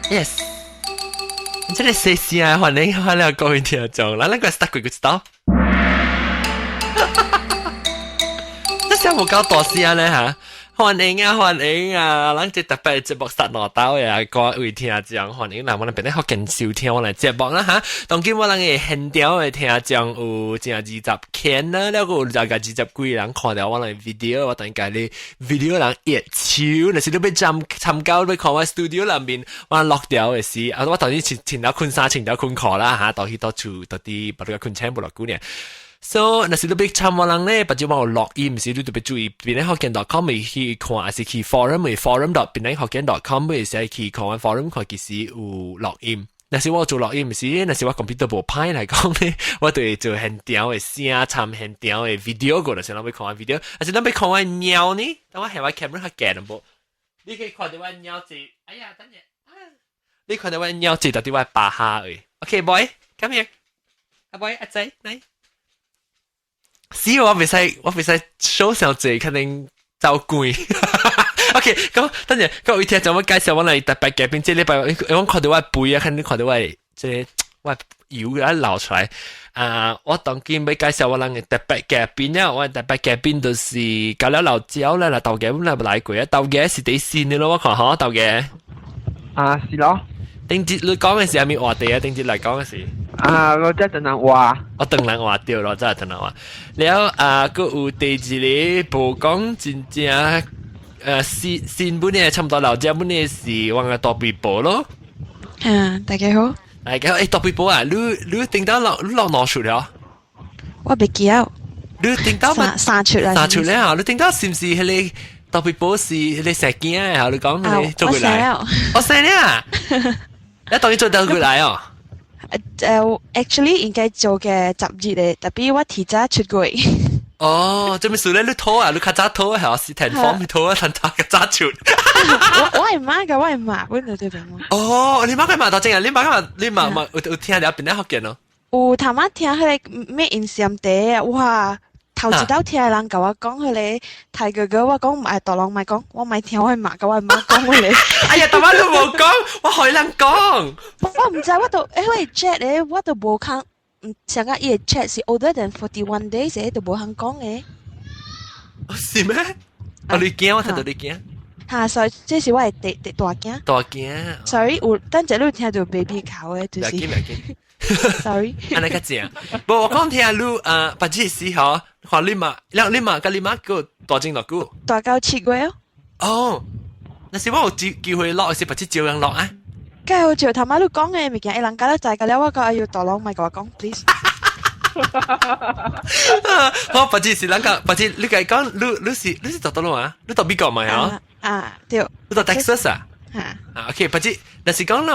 Yes，這個細聲歡迎歡迎各位聽眾，咱咱個 start 幾個知道？這聲無夠大聲咧嚇。歡迎啊，歡迎啊！咱這特別節目殺兩刀嘅各位聽眾，歡迎嗱，我哋變得福建收聽我哋節目啦嚇。當今我哋嘅現場嘅聽眾有成20間啦，了閣有大概20幾人看著我哋 video，我等下你 video 人熱手，若是你欲參參加，欲看我 studio 內面，我錄掉嘅時，啊，我當時穿穿了困衫，穿了困褲啦嚇，到去到厝到底把這個困醒無偌久呢。So，若是你欲參我人咧，或者我有錄音，是你特別注意，檳城福建 .com 會去看，還是去 forum 會 forum.penanghokkien.com 會使去看 forum 看，其實有錄音。若是我做錄音，是若是我 computer 無歹來講咧，我就會做現場的聲，參現場的 video 過，就是咱欲看 video，還是咱欲看我貓呢？等我下我 camera 較近無？你可以看著我貓坐，哎呀，等下，你看著我貓坐佇我巴下位。OK，boy，come here，阿 boy，阿仔，來。死我袂使，我袂使 show 上濟，可能走鬼。OK，咁等陣，各位聽眾，我介紹我來特別嘉賓，這禮拜我看著我背啊，肯定看著我這個我油給它流出來。啊，我當今欲介紹我人的特別嘉賓啊，我的特別嘉賓就是搞了老焦啦，啦豆家本來來過啊，豆家是第新的咯，我看嗬，豆家。啊，是咯。頂節你講的是啥物話題啊？頂節來講的是。啊，我真係唐人話。我唐人話對咯，真係唐人話。了啊，閣有第二個無講真正新新本的差不多老家本的是我個大鼻婆咯。啊，大家好。大家好，欸，大鼻婆啊，你你頂到落你落哪出了？我袂記得。你頂到三三出啦。三出了啊！你頂到是毋是彼個大鼻婆是彼個生囝的？你講彼個做過來？我生了。你當你做到過來哦？Actually 應該做嘅10日嘅，tapi 我提早出過。哦，這麼說咧，你拖啊，你較早拖啊，是填 form 拖啊，趁早較早出。我我係媽㗎，我係媽本就對邊哦，你媽佢媽到正啊？你媽佢媽，你媽媽有有聽著檳城福建咯？有頭仔聽彼個咩音聲地，哇！頭一道聽的人共我講彼個泰哥哥，我講毋愛大人莫講，我莫聽我媽共我媽講彼個。哎呀，頭仔你無講，我予人講。我毋知，我都因為 chat 咧，我都無空，上個伊個 chat 是 older than 41 days 的，都無通講的。是咩？哦，你驚，我聽到你驚。哈，所以這是我的第第大囝。大囝。 Sorry，有等陣你有聽著 baby 哭的，就是。袂緊袂緊。 Sorry。按呢較正。無我講聽你啊，別這時吼，看你媽，了你媽佮你媽閣大前偌久？大到7月哦。哦，若是我有機機會錄，是別這照樣錄啊？梗係照頭媽你講的物件，伊人家都知個了，我講哎喲，大佬莫共我講，please。好，別這是人家，別這你共伊講，你你是你是佗佗啊？你佗美國嘛啊？啊，對。你佗 Texas 啊？嚇。啊，OK，別這，若是講你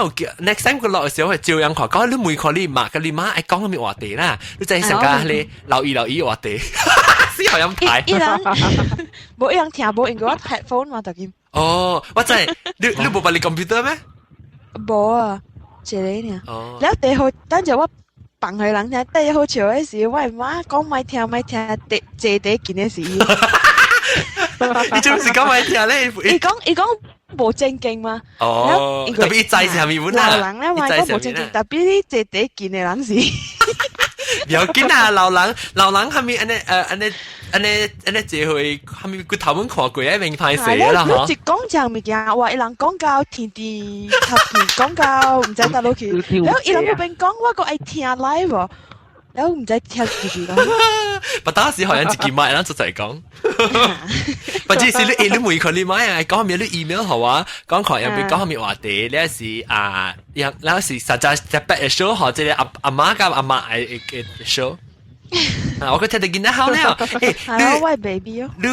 next time 佢錄的時候會照樣看，講你問看你媽，佮你媽愛講啥物話題啦？你再上加你留意留意話題，死好樣排。伊人無伊人聽無，因為我 headphone 嘛，就咁。哦，我知，你你無辦你 computer 咩？無啊，一個爾。哦。了第好，等陣我放予人聽，第好笑的是，我的媽講莫聽莫聽，第坐第近的是伊。你做咩事講莫聽咧？伊講伊講無正經嘛。哦，特別伊知是啥物本啊？老人咧嘛講無正經，特別你坐第近的人是。不要緊啊，老人老人啥物按呢按呢按呢按呢這回啥物骨頭們看過啊，明歹勢啦嗬。你一講這物件，哇！伊人講到天地頭天，講到毋知佗落去，然後伊人嗰邊講，我閣愛聽 live 無，然後毋知聽幾句講。不當時好像一支麥，咱就在講。或者是你你問佢你買啊，講咩你 email 好啊，講看有冇講啥物話題，你是啊，然後是實在特別的 show，或者阿阿媽佮阿媽的 show。啊，我閣聽著囡仔好了。欸，你我 baby 哦。你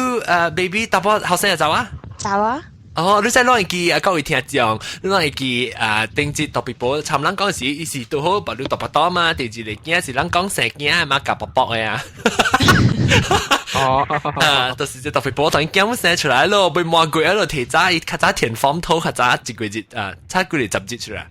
baby 大伯後生就走啊？走啊。哦，你使攏會記啊？各位聽眾，你攏會記啊？頂節特別播，參咱講時，伊是拄好把你特別多嘛。第二個囝是咱講生囝嘛，夾卜卜的啊。哦，啊，就是這特別播，當囝生出來咯，被滿過咯，提早伊較早填 form 土，較早一個月啊，差幾日10日出來。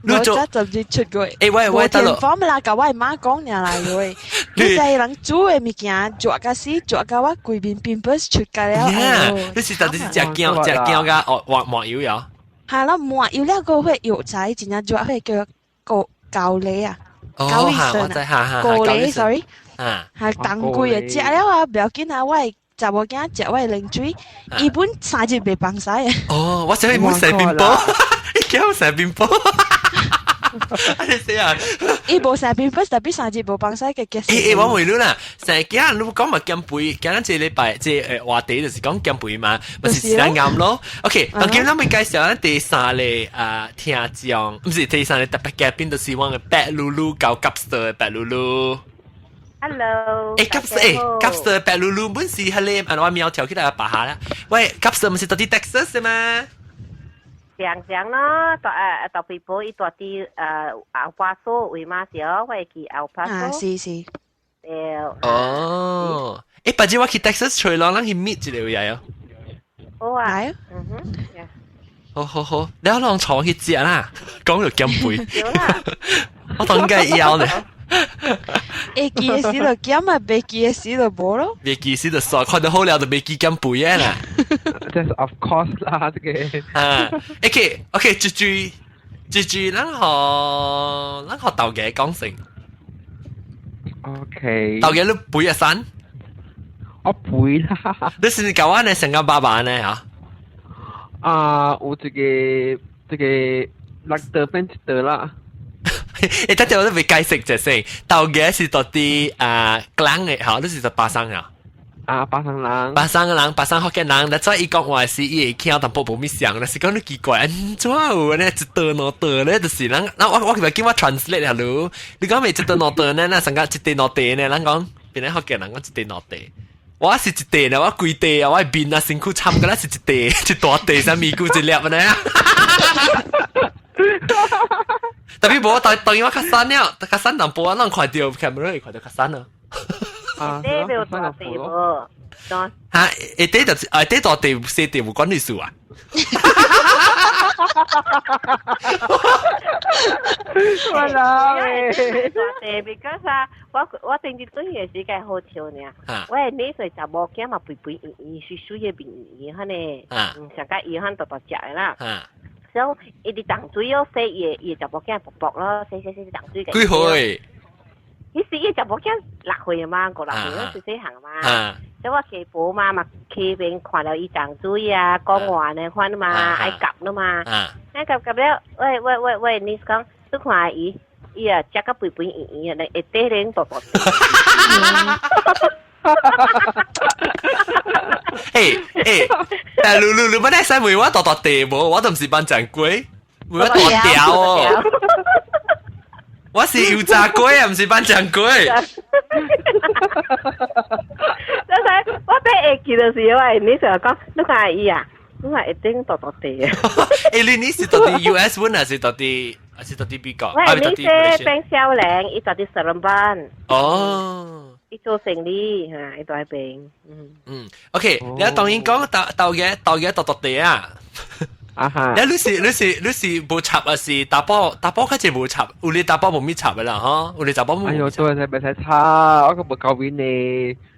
你做10日出過。欸，我我填 form 啦，共我媽講爾啦喂。你知人煮的物件，煮甲死，煮甲我規面 pimples 出來了。你是到底是食鏡食鏡佮哦抹抹油呀？係啦，抹有兩個會藥材，真正熱會叫高高麗啊，哦，嚇，我知，嚇嚇，高麗，sorry，啊，係當歸嘅，食了啊，不要緊啊，我的查某囝食我的冷水，伊本3日袂放屎嘅。哦，我想伊冇生面包，伊叫生面包。你死啊！伊無生面包，特別三日無放屎嘅結。欸欸，我問你啦，成日你講嘛減肥，今日這禮拜這話題就是講減肥嘛，咪是自然啱咯。OK，當今咱咪介紹咱第三個啊聽眾，毋是第三個特別嘉賓，就是我的白露露搞急色的白露露。 Hello。欸，急色欸，急色白露露本是彼個，啊我苗條起來拔下啦。喂，急色毋是到佇 Texas 嗎？常常咯，大大皮婆伊蹛佇 El Paso 位嘛是哦，我會記 El Paso。啊，是是。對。哦，欸，別日我去 Texas 揣人，咱去 meet 一個位哦。好啊。嗯哼。好好好，你可能坐去食啦，講到減肥。對啦。我當梗係枵呢。會記的時就減啊，袂記的時就無咯。袂記時就煞，看到好了就袂記減肥的啦。這是 of course 啦，這個。啊，OK OK，住住住住，咱學豆嘅講成。 OK。豆嘅你背一山？我背啦。你是教我呢成個爸爸呢嚇？啊，有這個這個六道變一道啦。欸，等陣我都未解釋就先，豆嘅是到佇啊吉蘭的嚇，你是佇巴生啊？啊，巴生人。巴生的人，巴生福建人，但所以伊講話是伊會聽淡薄無物像，但是講你奇怪，按怎有呢？一道兩道咧，就是人，那我我叫我 translate 下囉，你講未一道兩道呢？那成個一地兩地呢？咱講邊個福建人講一地兩地？我是一地呢，我規地啊，我面啊身軀參個啦是一地，一大地，啥咪菇一粒呢？特別無，當當然我較瘦了，較瘦淡薄，我攏看著 camera 會看著較瘦啊。啊，這沒有大地無？嚇，下底就是下底大地細地有關你事啊？我老欸，大地，because 啊，我我頂日轉嘅時間好笑呢。我的女婿查某囝嘛肥肥圓圓、水水的面圓圓，彼呢，嗯，上較伊款大大隻的啦。所以伊佇沖水哦，洗伊的伊的查某囝薄薄咯，洗洗洗沖水。幾歲？彼時伊查某囝6歲嘛，五六歲，細細漢嘛。所以我家婆嘛嘛去邊看到伊沖水啊，講話呢款嘛，愛夾了嘛。愛夾夾了，喂喂喂喂，你講，你看伊，伊啊食甲肥肥圓圓的，下底咧大大。欸欸，但嚕嚕嚕，本來使問我大大地無，我都毋是班長龜，問我大條哦。我是油炸龜啊，毋是班長龜。真係，我第會記就是我你成日講，你看伊啊，你看一定大大地啊。欸，你你是蹛佇 US 本還是蹛佇還是蹛佇美國？我係你是變少年，伊蹛佇 Seremban。哦。伊做生理嚇，伊蹛彼邊。嗯。嗯，OK，你當然講豆豆嘅豆嘅大大地啊。啊哈！你你是你是你是無插還是查埔？查埔較濟無插，有哩查埔無咪插的啦，吼，有哩查埔無。哎喲，對，袂使插，我閣無夠面呢。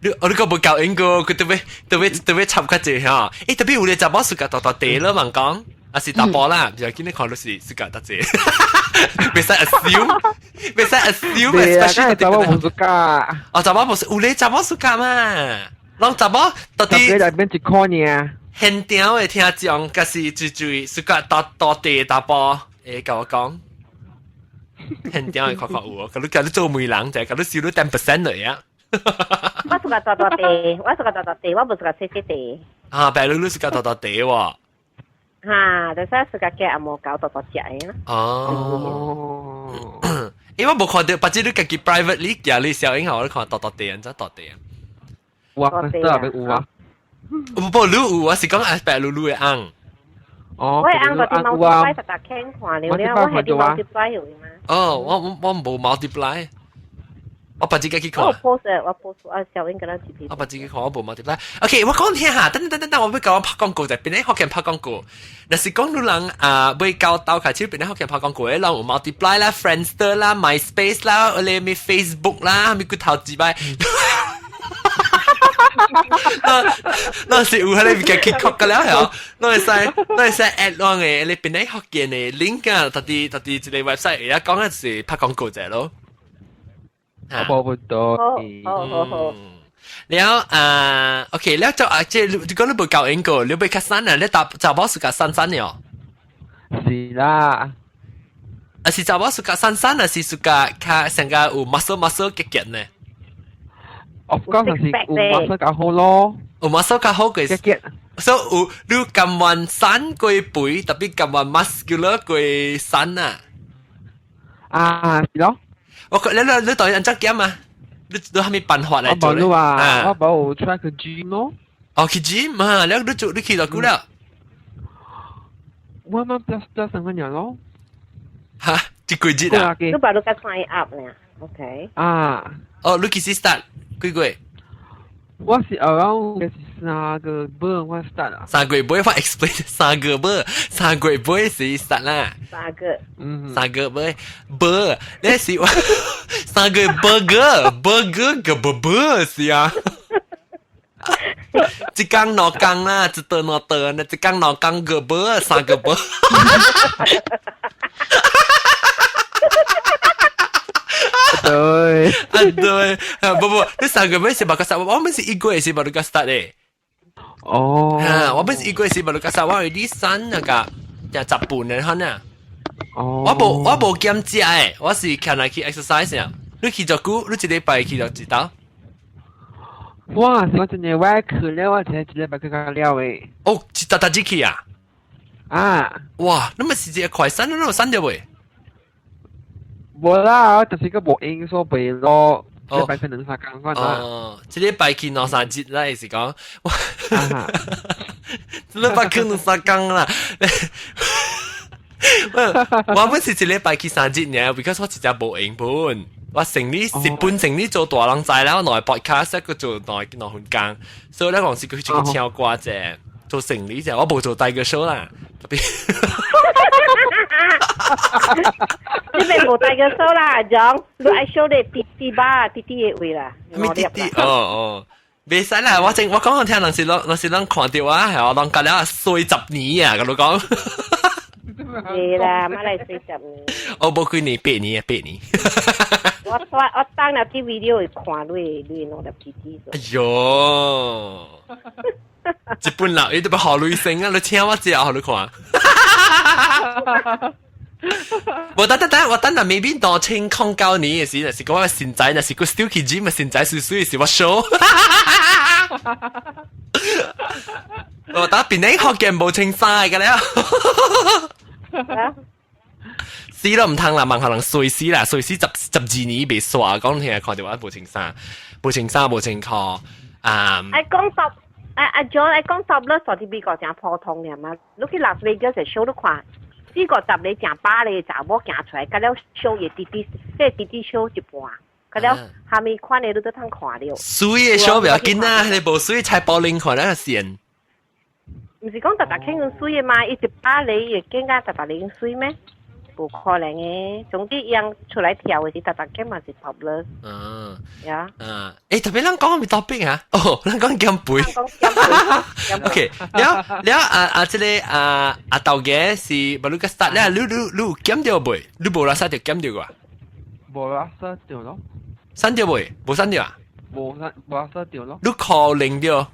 你哦，你閣無夠應個，佢特別特別特別插較濟吼。欸，特別有哩查埔是個大大地咯，問講，還是查埔啦，就見你看到是是個大濟。袂使 assume，袂使 assume，對啊，查某無 suka。哦，查某無有哩查某 suka 嘛，攏查某到底。特別內邊一箍爾。現場的聽眾，閣是最最 suka 大大地查埔，會共我講。現場的看看有無？佮你佮你做媒人者，佮你收你 10% 來啊。我 suka 大大地，我 suka 大大地，我無 suka 細細地。啊，白露你 suka 大大地喎。哈，就是 suka 寄阿毛狗大大隻的啦。哦。因為我無看著，別只你家己 privately 寄你小英我看大大地，按怎大地啊？有啊，這邊有啊。不不，你有，我是講阿白露露的翁。哦，我的翁佇 multiply 實達傾看了了，我係佇 multiply 有嘛。哦，我我我無 multiply，我別自己去看。我 post 我 post 啊，小英跟咱一起。我別自己看，我無 multiply。OK，我講聽下，等等等等，我欲共我拍廣告在邊咧福建拍廣告。若是講你人啊，欲交鬥開始邊咧福建拍廣告，人有 multiply 啦、Friendster 啦、MySpace 啦，或者咩 Facebook 啦，咩骨頭之擺。那那是有彼个物件去 cut 個了係，咱會使 add 我嘅你邊啲福建嘅 link 啊，特啲特啲一個 website 而家講嘅是拍廣告者咯。我無多。好好好。了啊，OK，了就啊，即係你講你無教英國，你欲較瘦啊？你打查某是較瘦瘦了？是啦。啊是查某是較瘦瘦啊，是 suka 較成個有 muscle muscle 結結呢？ Of course 是有 muscle 較好咯。有 muscle 較好嘅。結結。所以有你甘願瘦過肥，特別甘願 muscular 過瘦啊？啊，是咯。我你到底按怎減啊？你係咪辦法嚟做咧？我啊，我無 try 去 gym 咯。哦，去 gym 啊？你做你去到久了？我媽 plus plus 三個年咯。嚇！這幾日啊？你把你個 sign up 呢？OK。啊。哦，你幾時 start？幾個月？我是 around 是3個月我 start 啊。3個月尾我 explain 三個月，3個月尾是 start 啦。三個。三個月尾，你是我三個 burger burger 個 burger 是啊。一工兩工啦，一頓兩頓，一工兩工個尾，三個尾。對，啊對，啊不不，你三個月是捌個 start，我們是一個月是捌個 start 的。哦，啊，我們是一個月是捌個 start，我係啲瘦那個，就10磅的可能。哦，我無減食的，我是看來去 exercise 啊。你去咗久？你一禮拜去咗幾道？我是我真係我去了，我真係一禮拜去到了的。哦，是逐逐日去啊？啊！哇，你咪是一個快瘦，你有瘦著未？無啦，我就是個無閒所袂咯。一禮拜去兩三工款啦。哦，一禮拜去兩三日啦，意思講。一禮拜去兩三工啦。我本是一禮拜去三日呢，because 我一隻無閒本。我成日是本成日做大人仔啦，我來 podcast 一個做來兩份工，所以咧講是佢去唱歌啫，做生理啫，我無做大個 show 啦。特別。你咪無大個 show 啦，講你愛 show 你弟弟吧，弟弟的位啦。咩弟弟？哦哦，袂使啦，我正我講我聽，人是攏人是攏看到啊，係我攏隔了衰十年啊，佮你講。是啦，馬來衰十年。哦，無幾年，8年啊，8年。我當了啲 video 會看你弄粒弟弟。哎喲，一本老伊都欲學女生啊！你請我食，予你看。我等等等，我等下 maybe 2009年的時，若是講我身材，若是閣 still 去 gym 身材媠媠的時，我 show。我打邊啲學嘅無穿衫嘅了。死都唔通啦，問可能隨時啦，隨時12年未刷，講聽看到我無穿衫，無穿衫無穿褲啊。愛講十，阿 John 愛講十了，煞佇美國誠普通爾嘛。你去拉斯維加斯 show 你看，四五十個誠飽咧查某行出來，佮了 show 伊弟弟，這弟弟 show 一半，佮了蝦米款的你都通看著。媠的 show 不要緊啊，你無媠菜保齡看那個線。毋是講逐逐肯用媠的嘛？伊一百個會更加逐逐用媠咩？無可能的，總之伊人出來跳的是逐逐間嘛是 topless。呀。嗯，特別咱講咩 topic 啊？哦，咱講減肥。OK，了了啊啊，這個啊啊豆嘅是，無你個 start 了，你有減著未？你無啦，啥就減著個？無啦，啥著咯。瘦著未？無瘦著啊？無瘦，無瘦著咯。你可能著？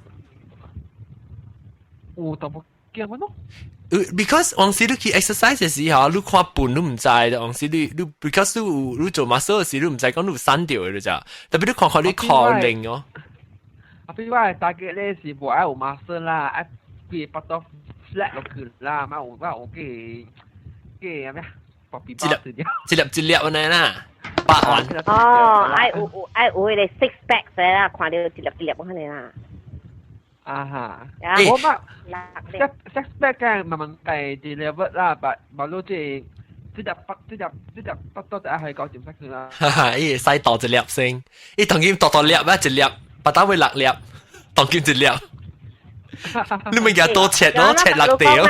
有淡薄減咯。 Because 往時你去 exercise 的時候，你看胖你毋知，往時你 because 你有你做 muscle 的時，你毋知講你有瘦著的，你知？特別你看看你可能哦。啊，比我大概咧是無愛有 muscle 啦，愛規個腹肚 flat 落去啦，嘛有我有個咩？薄皮一粒一粒一粒按呢啦，百萬。哦，愛有愛有彼個 six pack 啦，看著一粒一粒按呢啦。啊哈！我嘛 six pack 嘅慢慢計啲 level 啦，但冇攞這這粒北這粒這粒北多就係搞掂晒佢啦。哈哈，伊會使大一粒先，伊當今大大粒啊，一粒，腹肚會六粒，當今一粒。你咪日多切咯，切六條。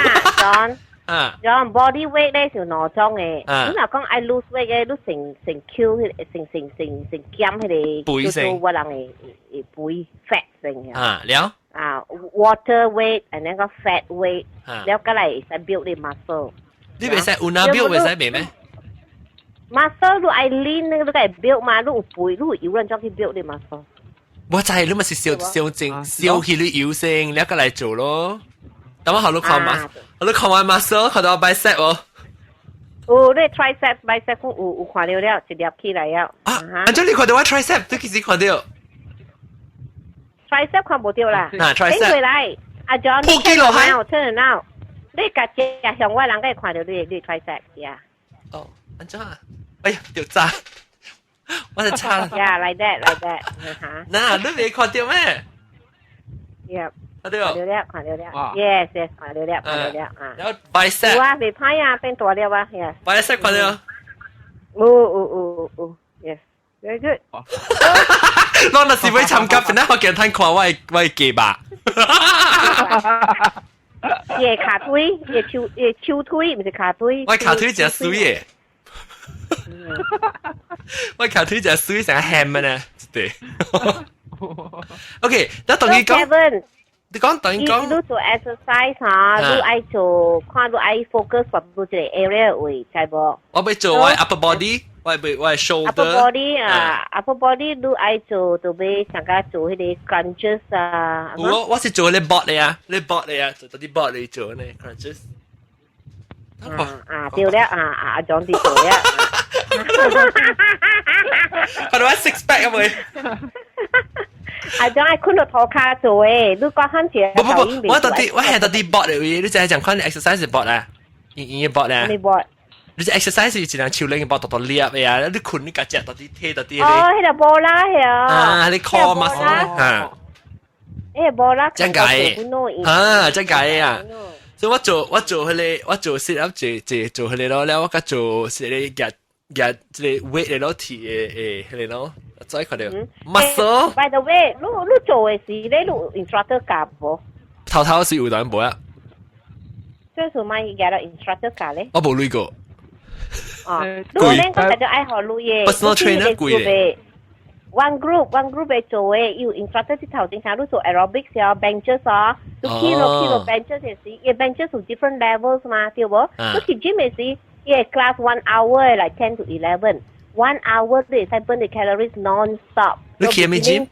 啊，有 body weight 咧是兩種的，你若講愛 lose weight 嘅，你先先 kill 彼個，先先先先減彼個，叫做我人的的肥 fat 算嘅。啊，了。啊，water weight and 那個 fat weight，了過來會使 build 你 muscle。你袂使有哪 build 袂使袂咩？ muscle 你愛 lean 那個你該 build 嘛，你有肥，你有油人怎去 build 你 muscle？我知你咪是燒燒精燒起你油先，了過來做咯。等我好你看嘛，你看完 muscle，看到 bicep 哦。有你 tricep bicep 有看到了，一粒起來了。啊，按怎你看到我 tricep，你幾時看到？ tricep 看無到啦。啊，tricep。過來，阿 John，破紀錄係。 turn around，你家只向我人該看到你 tricep 呀。哦，按怎啊？哎呀，掉渣，我就差啦。 Yeah, like that, like that。嚇。嗱，你未看到咩？ Yeah。看到。看到了，看到了。Yes, yes，看到了，看到了啊。然後 bicep。有啊，未歹啊，變大粒啊，Yes。 bicep 看到。有有有有，Yes，very good。我若是欲參加，本來我驚睇看我的雞肉。伊的跤腿，伊的手，伊的手腿，毋是跤腿。我跤腿誠媠的。我跤腿誠媠，成個 ham 呢，對。OK，那等於講，你講等於講，你做 exercise 哈，你愛做，看你愛 focus 喺邊一個 area 位，知無？我欲做我 upper body，我欲我 shoulder。 upper body 啊，upper body 你愛做就欲上加做彼个 crunches 啊。我是做你 board 的啊，你 board 的啊，做啲 board 嚟做呢 crunches。啊啊，對了啊啊，阿 John 佇做了。看到我 six pack 啊未？阿 John 愛睏到塗跤做的，你講喊一不不不，我到底我係到底 board 的位，你知影講款 exercise board 啊？伊伊 board 啊？你 board？你這 exercise 是一人手拎個 board 大大粒的啊，你睏你家食到底提到底。哦，彼个波啦，係啊。啊，你 core muscle 啊。誒，無啦。真解啊，真解啊。所以我做彼个，我做 sit up 做做做彼个咯，了我較做是個夾夾這个 weight 的咯，提的誒彼个咯，再看到 muscle。 By the way，你做的時咧，你 instructor 教無？頭頭是有當無啊？這是買夾了 instructor 教咧？我無鐳過。哦，你免講特別愛學鐳的。 Personal trainer 貴咧。 One group one group 嘅做的，有 instructor 佇頭前下，你做 aerobics 哦，benches 哦，你起落起落 benches 的時，伊 benches 有 different levels 嘛，對無？你去 gym 的時，伊個 class one hour like 10 to 11，one hour 你會使 burn the calories non stop。你去咩 gym？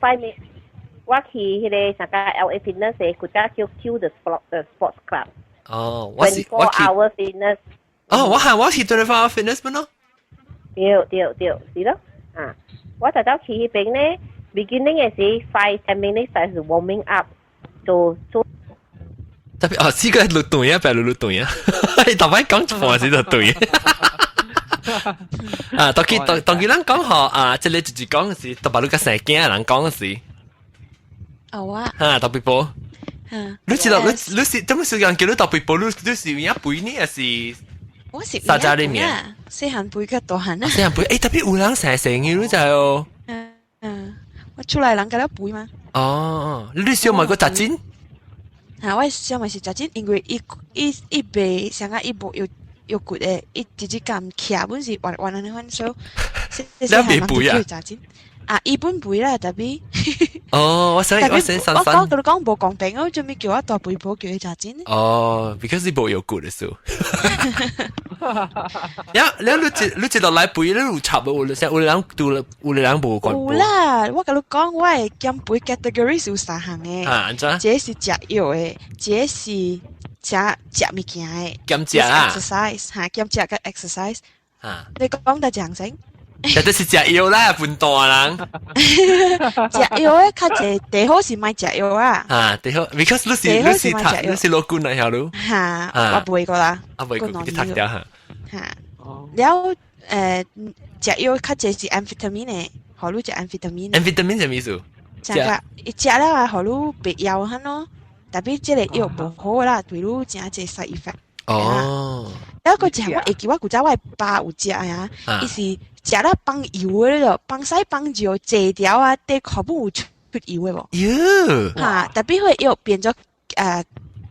我去彼个啥個 LA Fitness 的，古早叫 Q 的 sports club。哦，我是我去 hour fitness。哦，我係我去 24 hour fitness 乜咯？對對對，是咯，啊。我特早去彼邊咧，beginning 的時 5-10 minutes 係 warming up，做做。特別哦，這個錄對啊，白錄錄對啊，你頭擺講一半時就對。啊，當佢當當佢人講嗬啊，這個就是講是特別你個生囝人講是。哦啊。啊，特別波。嚇。你知道你你是點樣時間叫你特別波？你你是有影背呢，還是？我是撒家裡面。細漢背較大漢啊。細漢背，欸，特別有人成成嘅，你知哦。嗯嗯，我出來人共了背嘛。哦，你小妹個雜針？嚇，我小妹是雜針，因為伊伊伊袂啥個，伊無有有骨的，伊直接咁徛本是彎彎按呢款，所以你袂背啊？雜針啊，伊本背啦，特別。哦，我想我想我講佢講無公平，我做咩叫我大背婆叫伊雜針？哦，because 你無有骨的數。了了，你一落來背，你有插無？有有人拄有人無關。有啦，我共你講，我的減肥 category 是有三項的。啊，按怎？一个是食藥的，一个是食食物件的。減食啊？exercise 嚇，減食佮 exercise。啊。你講得講先？這就是食藥啦，笨蛋人。食藥的較濟，最好是莫食藥啊。啊，最好，because 你是你是讀你是老軍啊，曉你？嚇，我袂過啦。啊，袂過，你讀掉嚇。嚇，了食藥較濟是 amphetamine 的，予你食 amphetamine。 amphetamine 啥物意思？食個伊食了啊，予你袂枵款咯。特別這个藥無好啦，對你誠濟 side effect。哦。了閣一項我會記，我古早我的爸有食啊，伊是食了放油的咯，放屎放尿濟條啊，底褲本有出油的無？喲。嚇，特別彼藥變做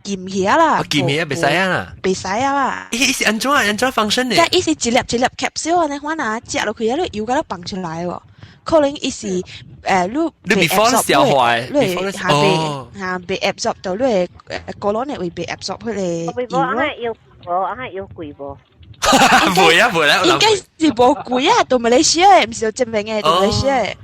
禁起啦。禁起啊，袂使啊。袂使啊啦。伊是按怎按怎 function 的？伊是一粒一粒 capsule 按呢款啊，食落去啊，你油共你放出來無？可能伊是你你 before 消化，你下被下被 absorb 到你嘅個腦內會被 absorb 佢個油咯。藥無，啊藥貴無？唔會啊，唔會啊，應該是無貴啊，到馬來西亞唔是這邊嘅，到馬來西亞。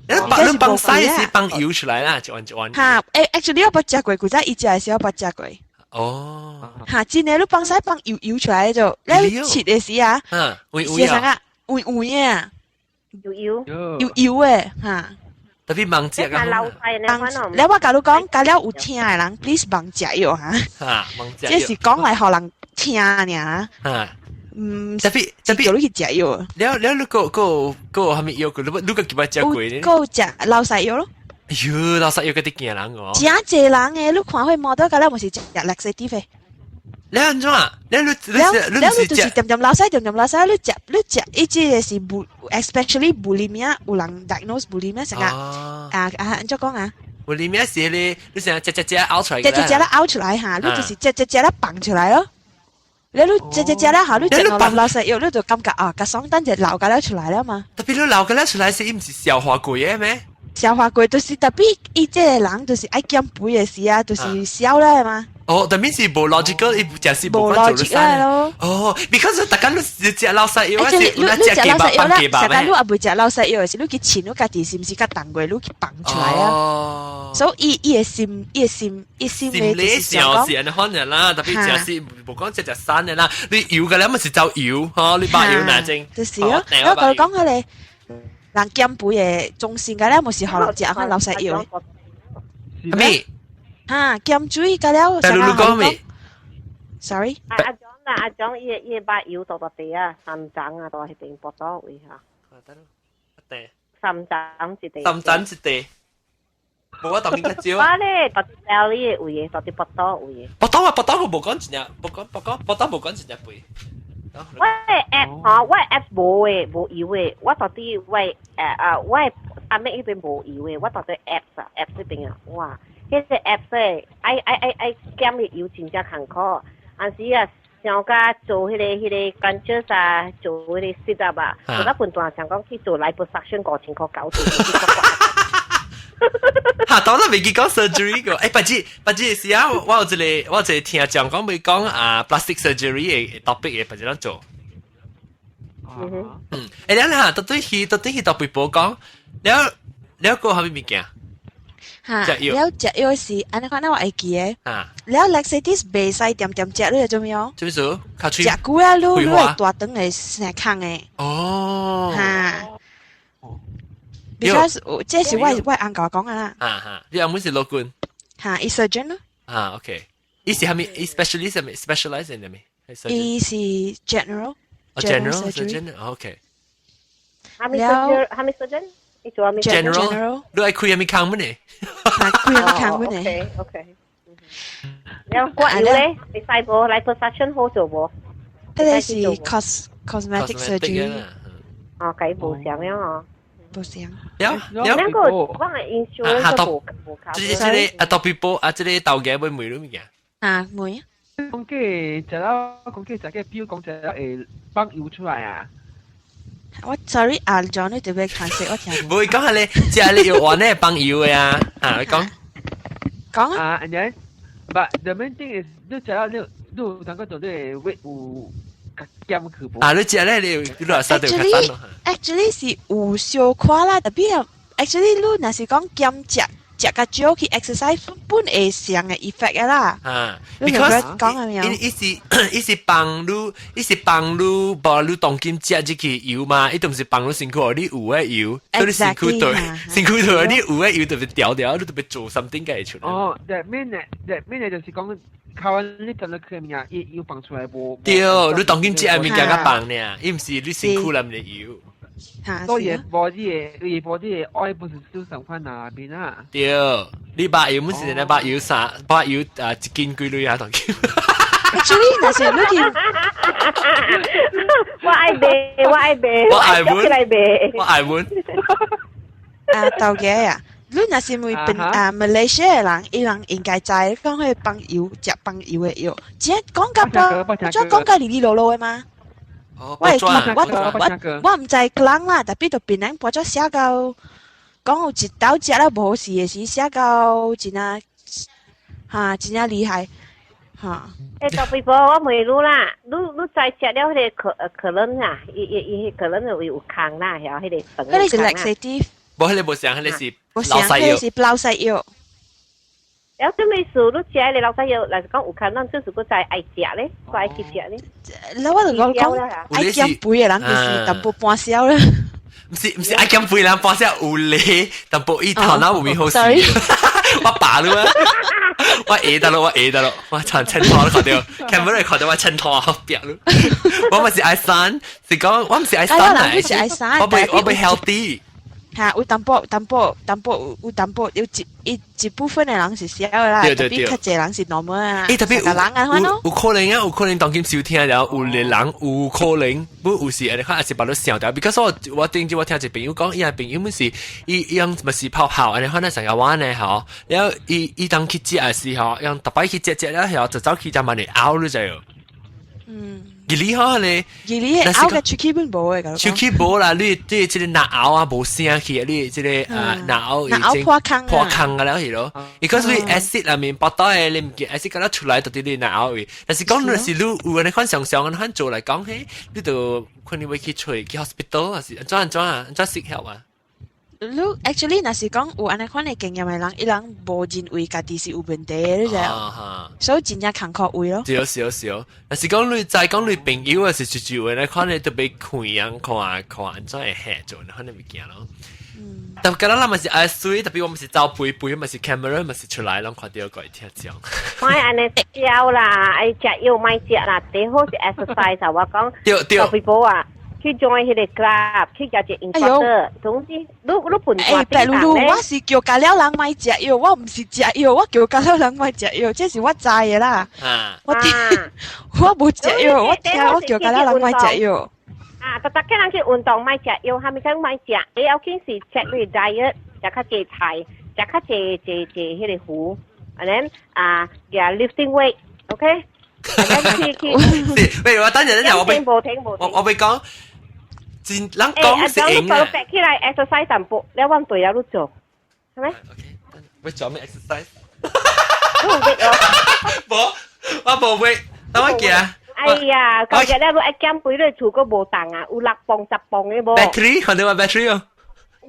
你幫西是幫油出來啦，一丸一丸。嚇，actually 我捌食過，古早伊食的時我捌食過。哦。嚇，真的你放屎放油油出來就，你切的時啊，會啊，會會啊，油油油油的嚇。特別盲食啊！你我共你講，假了有聽的人，please 盲食藥嚇。嚇，盲食。這是講來予人聽爾。嚇。嗯，特別特別叫你去食藥。了了，你個個個係咪藥？你你個幾擺食過呢？個食流屎藥咯。哎喲，流屎藥嗰啲驚人哦。真濟人嘅，你看會摸到個了，毋是食 laxative 的。你按怎啊？你你你了你就是點點流屎，點點流屎，你食你食，伊這個是不，especially bulimia，有人 diagnose bulimia 成個啊啊，按怎講啊？ bulimia 是你你成日食食食嘔出來，食食食咧嘔出來嚇，你就是食食食咧放出來咯。你你食食食咧嚇，你食兩粒流屎藥，你就感覺啊，較爽，等就流個了出來了嘛。特別你流個了出來是伊毋是消化過嘅咩？消化過就是特別，伊這個人就是愛減肥的時啊，就是消了嘛。哦，特別是無 logical，伊就是無 logical 咯。哦，because 大家你食流屎藥，是你食雞肉放雞肉咩？你也未食流屎藥的時，你去凊你家己是毋是較重過，你去放出來啊？哦。所以伊伊的心，伊的心，伊心理就是講是按呢款的啦，特別食是無講食食散的啦，你油個咧咪是走油，吼，你把油拿精。就是咯，我共你講彼個人減肥的中心個咧，毋是予人食看流屎藥。咩？哈，減水個了。但你講咩？Sorry。阿阿長啦，阿長伊伊把油倒到地啊，三層啊，到彼邊腹肚位哈。對。三層一地。三層一地。無我當面較少。我咧，到佇 belly 的位，到佇腹肚位。腹肚啊，腹肚我無講一隻，無講無講，腹肚無講一隻肥。我的 app 吼，我的 app 無的，無油的。我到底我我的阿妹彼邊無油的，我到底 app 啊，app 彼邊啊，哇！彼個 app 咧，愛愛愛愛減的油真正艱苦。有時啊，想甲做彼個感覺啥，做彼個 sit up 啊，做到半段想講去做 liposuction 5000塊搞掂。哈，當然未記講 surgery 個，欸，不知不知是啊，我有一個聽講講未講啊，plastic surgery 的 topic 的，不知咱做。嗯，欸，你哈，到底去到北部講，了了個啥物物件？哈，了食藥是按呢款，我會記得。啊，了 laxative 袂使恬恬食，你會做咩哦？做咩事？較食久啊，你你會大腸會生空的。哦。哈。Because 這是我翁共我講的啦。啊哈，你翁母是老君。哈，伊 surgeon 咯。啊，OK，伊是啥物？伊 specialist 啥物？specialize in 啥物？伊是 general。哦，general surgeon，OK。啥物 surgeon？啥物 surgeon？伊做啥物？general。你愛開啥物空門呢？開啥物空門呢？OK OK。了，割油咧，會使無？liposuction 好做無？彼個是 cosmetic surgery。哦，計無相樣哦。無相。了了，那個我的 insurance 無無這個這個啊，特別波啊，這個頭家要問你物件。啊，問。講嘅食了，講嘅食嘅表講食了會放油出來啊。我 sorry 啊，John 你特別 translate 我聽。唔會講下你，食你藥丸咧放油的啊，啊，你講。講啊。啊，and then but the main thing is 你食了你你有感覺到你的 weight 有減去無？啊，你食咧你你落沙就較等咯。 Actually 是有小可啦，特別 actually 你若是講減食食較少去 exercise 本會相的 effect 的啦。啊你明白講係咪？伊是幫你，伊是幫你，無你當今食這個油嘛，伊都毋是幫你身軀，你有的油，所以你身軀對，身軀對，你有的油特別掉掉，你特別做 something 嘅出來。哦，that mean that mean 就是講，靠你食落去物件，伊油放出來無？對，你當今食的物件較放爾，伊毋是你身軀內面的油。所以 body 的，伊 body 的愛不是小成分那邊啊。對，你把油，毋是你把油啥，把油啊一斤幾鐳啊當今。 Actually，若是你去，我愛賣，我愛賣，我愛問，我我愛問。啊，頭家啊，你若是問本啊馬來西亞人，伊人應該知講彼放油食放油的藥，只講甲不，怎講甲哩哩囉囉的嗎？哦，我我我我毋知講啦，tapi 就檳城報紙寫到講有一道食了無好勢的時，寫到真正哈真正厲害哈。欸，特別我問你啦，你知食了彼個可可能啊，伊伊伊可能有有空啦，曉彼個彼個是 laxative。無，彼個無像，彼個是老西藥。是老西藥。了，這物事你食的老西藥，若是講有空，咱就是閣再愛食咧，閣愛去食咧。了我就講講愛減肥的人就是淡薄半消啦。毋是毋是愛減肥人半消有咧，淡薄伊頭腦有面好勢。我爸你啊，我會得咯，我會得咯，我穿襯托都看到，camera 看到我襯托好煏咯。我毋是愛瘦，是講我毋是愛瘦來，我欲 healthy。嚇，有淡薄淡薄淡薄有淡薄有一一一部分的人是痟的啦，特別較濟人是 normal 啊。欸，特別有人啊，有有可能啊，有可能當今收聽了有的人有可能不有時你看還是把你想掉。because 我我頂次我聽一朋友講，伊個朋友們是伊伊樣咪是泡泡，你看那成個玩呢吼，然後伊伊當去食的時候，用逐擺去食食了後，就走去就慢嚟拗你就。嗯。二哩吼咧，二哩拗嘅喙齒本無嘅，喙齒無啦，你對這個嚨喉啊無聲去，你這個啊嚨喉已經破空破空啊了去咯。伊講是 acid 內面腹肚的，你毋見 acid 敢若出來，就佇你嚨喉位。但是講若是你有按呢款想象，按呢款做來講嘿，你就可能會去揣去 hospital 還是按怎按怎啊，按怎適合啊？你 actually 若是講有按呢款的經驗的人，伊人無認為家己是有問題的，你知無？所以真正艱苦位咯。對是是，若是講你再講你朋友啊，是就就按呢款的特別看樣看看按怎會嚇做，那款的物件咯。但敢若咱嘛是愛水，特別我們是走肥肥，嘛是 camera 嘛是出來，攏看著個聽講。莫按呢痟啦，愛食藥莫食啦，最好是 exercise 我講。對對。特別啊！去 join 彼個 club，去交一個 instructor。總之，你你笨欸，白露露，我是叫家了人莫食藥，我毋是食藥，我叫家了人莫食藥，這是我知的啦。我聽，我無食藥，我聽我叫家了人莫食藥。啊，逐逐個人去運動莫食藥，蝦米講莫食，會要緊是 check 你 diet，食較濟菜，食較濟濟濟彼個糊，and then 啊，舉 lifting weight，OK？是，喂，我等陣等陣，我我我欲講。真人講是贏啊！你起來 exercise 淡薄，你阮對了你做，係咪？OK，欲做咩 exercise？你有 weight 哦？無，我無 weight，等我行。哎呀，舊日咧你愛減肥，你厝閣無重啊，有6磅10磅的無？Battery，看到我 battery 哦。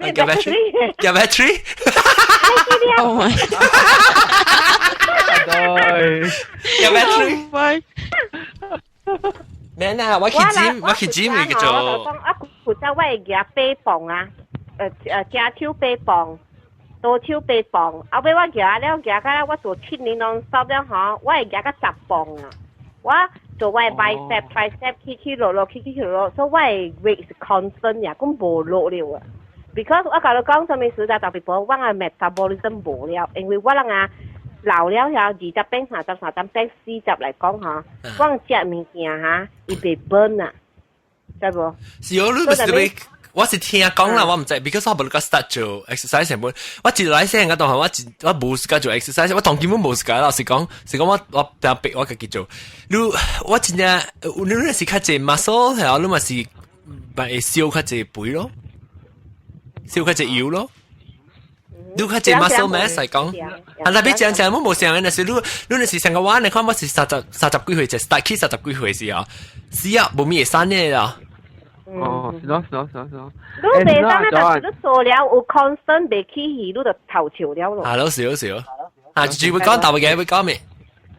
咩 battery？加 battery。 Oh my！對，加 battery。咩啊？我去 gym，我去 gym 叫做。我講啊，負責我會舉8磅啊，舉手八磅，多手八磅。後尾我舉了舉到我做7年攏 stop 了吼，我會舉到10磅啊。我做我的 bicep tricep 起起落落起起落落，所以我的 weight 是 constant 呀，講無落了啊。Because 我共你講啥物事就特別無，我的 metabolism 無了，因為我人啊老了後20變3030變40來講吼，我食物件哈，伊袂 burn 啊，知無？是哦，你毋是欲，我是聽講啦，我毋知，because 我無個 start 做 exercise 成本，我一來先個當我一我無時間做 exercise，我當根本無時間，老實講，是講我我定逼我家己做。你我真正，你若是較濟 muscle，係啊，你嘛是咪會燒較濟肥咯，燒較濟油咯。你較濟 muscle mass 來講，啊，特別講講我無想的，若是你你若是上個話，你看我是三十幾歲就 start 起三十幾歲時啊，是啊，無咪會瘦的啦。哦，是咯是咯是咯是咯。你袂瘦啊，但是你做了有 constant 袂起去，你就頭潮了咯。係咯，是咯是咯。啊，就會講大嘅會講咩？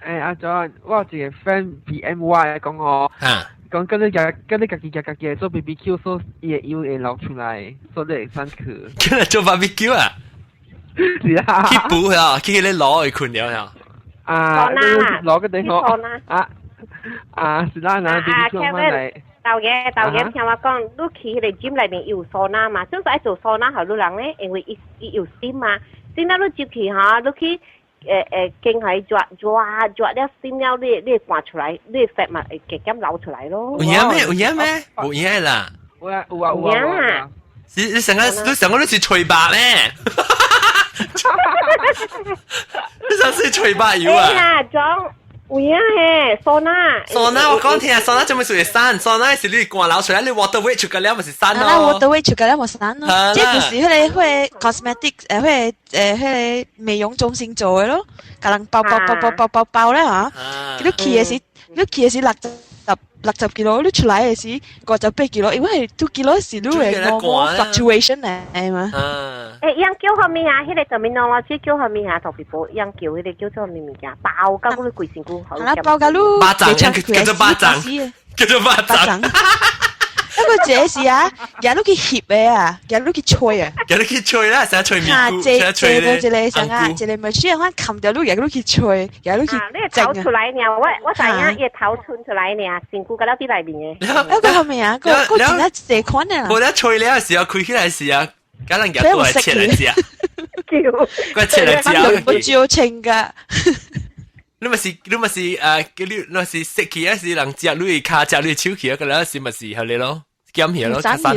欸，阿 John，我有一個 friend BMY 講哦，講跟你家跟你家己家家己做 BBQ，所以伊的油會流出來，所以你會使去。跟你做 barbecue 啊？是啊。去補啊，去彼個爐去睏了呀。啊，攞個地方啊啊，是啦，拿 BBQ 翻來。豆嘅豆嘅，聽我講，你去彼個 gym 內面有桑拿嘛？就是愛做桑拿予你人咧，因為伊伊有 steam 嘛，steam 了你入去哈，你去經係熱熱熱了 steam 了，你你會汗出來，你 fat 嘛會加減流出來咯。有影咩？有影咩？無影啦。有啊有啊有啊。是你成個你成個你是吹白咩？你想是吹白油啊？啦，裝有影嘿，桑拿。桑拿我講聽啊，桑拿做咩屬於散？桑拿是你汗流出來，你 water weight 出個了咪是散咯。啊，water weight 出個了咪散咯。這就是彼個 cosmetic 彼個美容中心做的咯，共人包包包包包包包咧嚇。你去的時60 60 kilo，你出來的時58 kilo，因為 2 kilo 是你的 normal fluctuation 嚟嘛。欸，樣叫啥物啊？彼個 terminology 叫啥物啊？特別寶，樣叫彼個叫做啥物物件？包到你規身軀好。啊，包到你。巴掌，叫做巴掌，叫做巴掌。一個這是啊，日你去翕的啊，日你去吹啊，日你去吹啦，成日吹面菇，成日吹咧。這個啥啊？這個 machine 我冚掉你，日你去吹，日你去你個頭出來呢？我知影，伊個頭伸出來呢，身軀個了佇內面的。那個後面啊，個真係這款的啦。我咧吹了時候，開起來時啊，可能日都係切來食。叫，佢切來食。我照清噶。你咪是你咪是食起啊，是人食你跤食你手起啊，個了是咪是係你咯？減起咯，較散。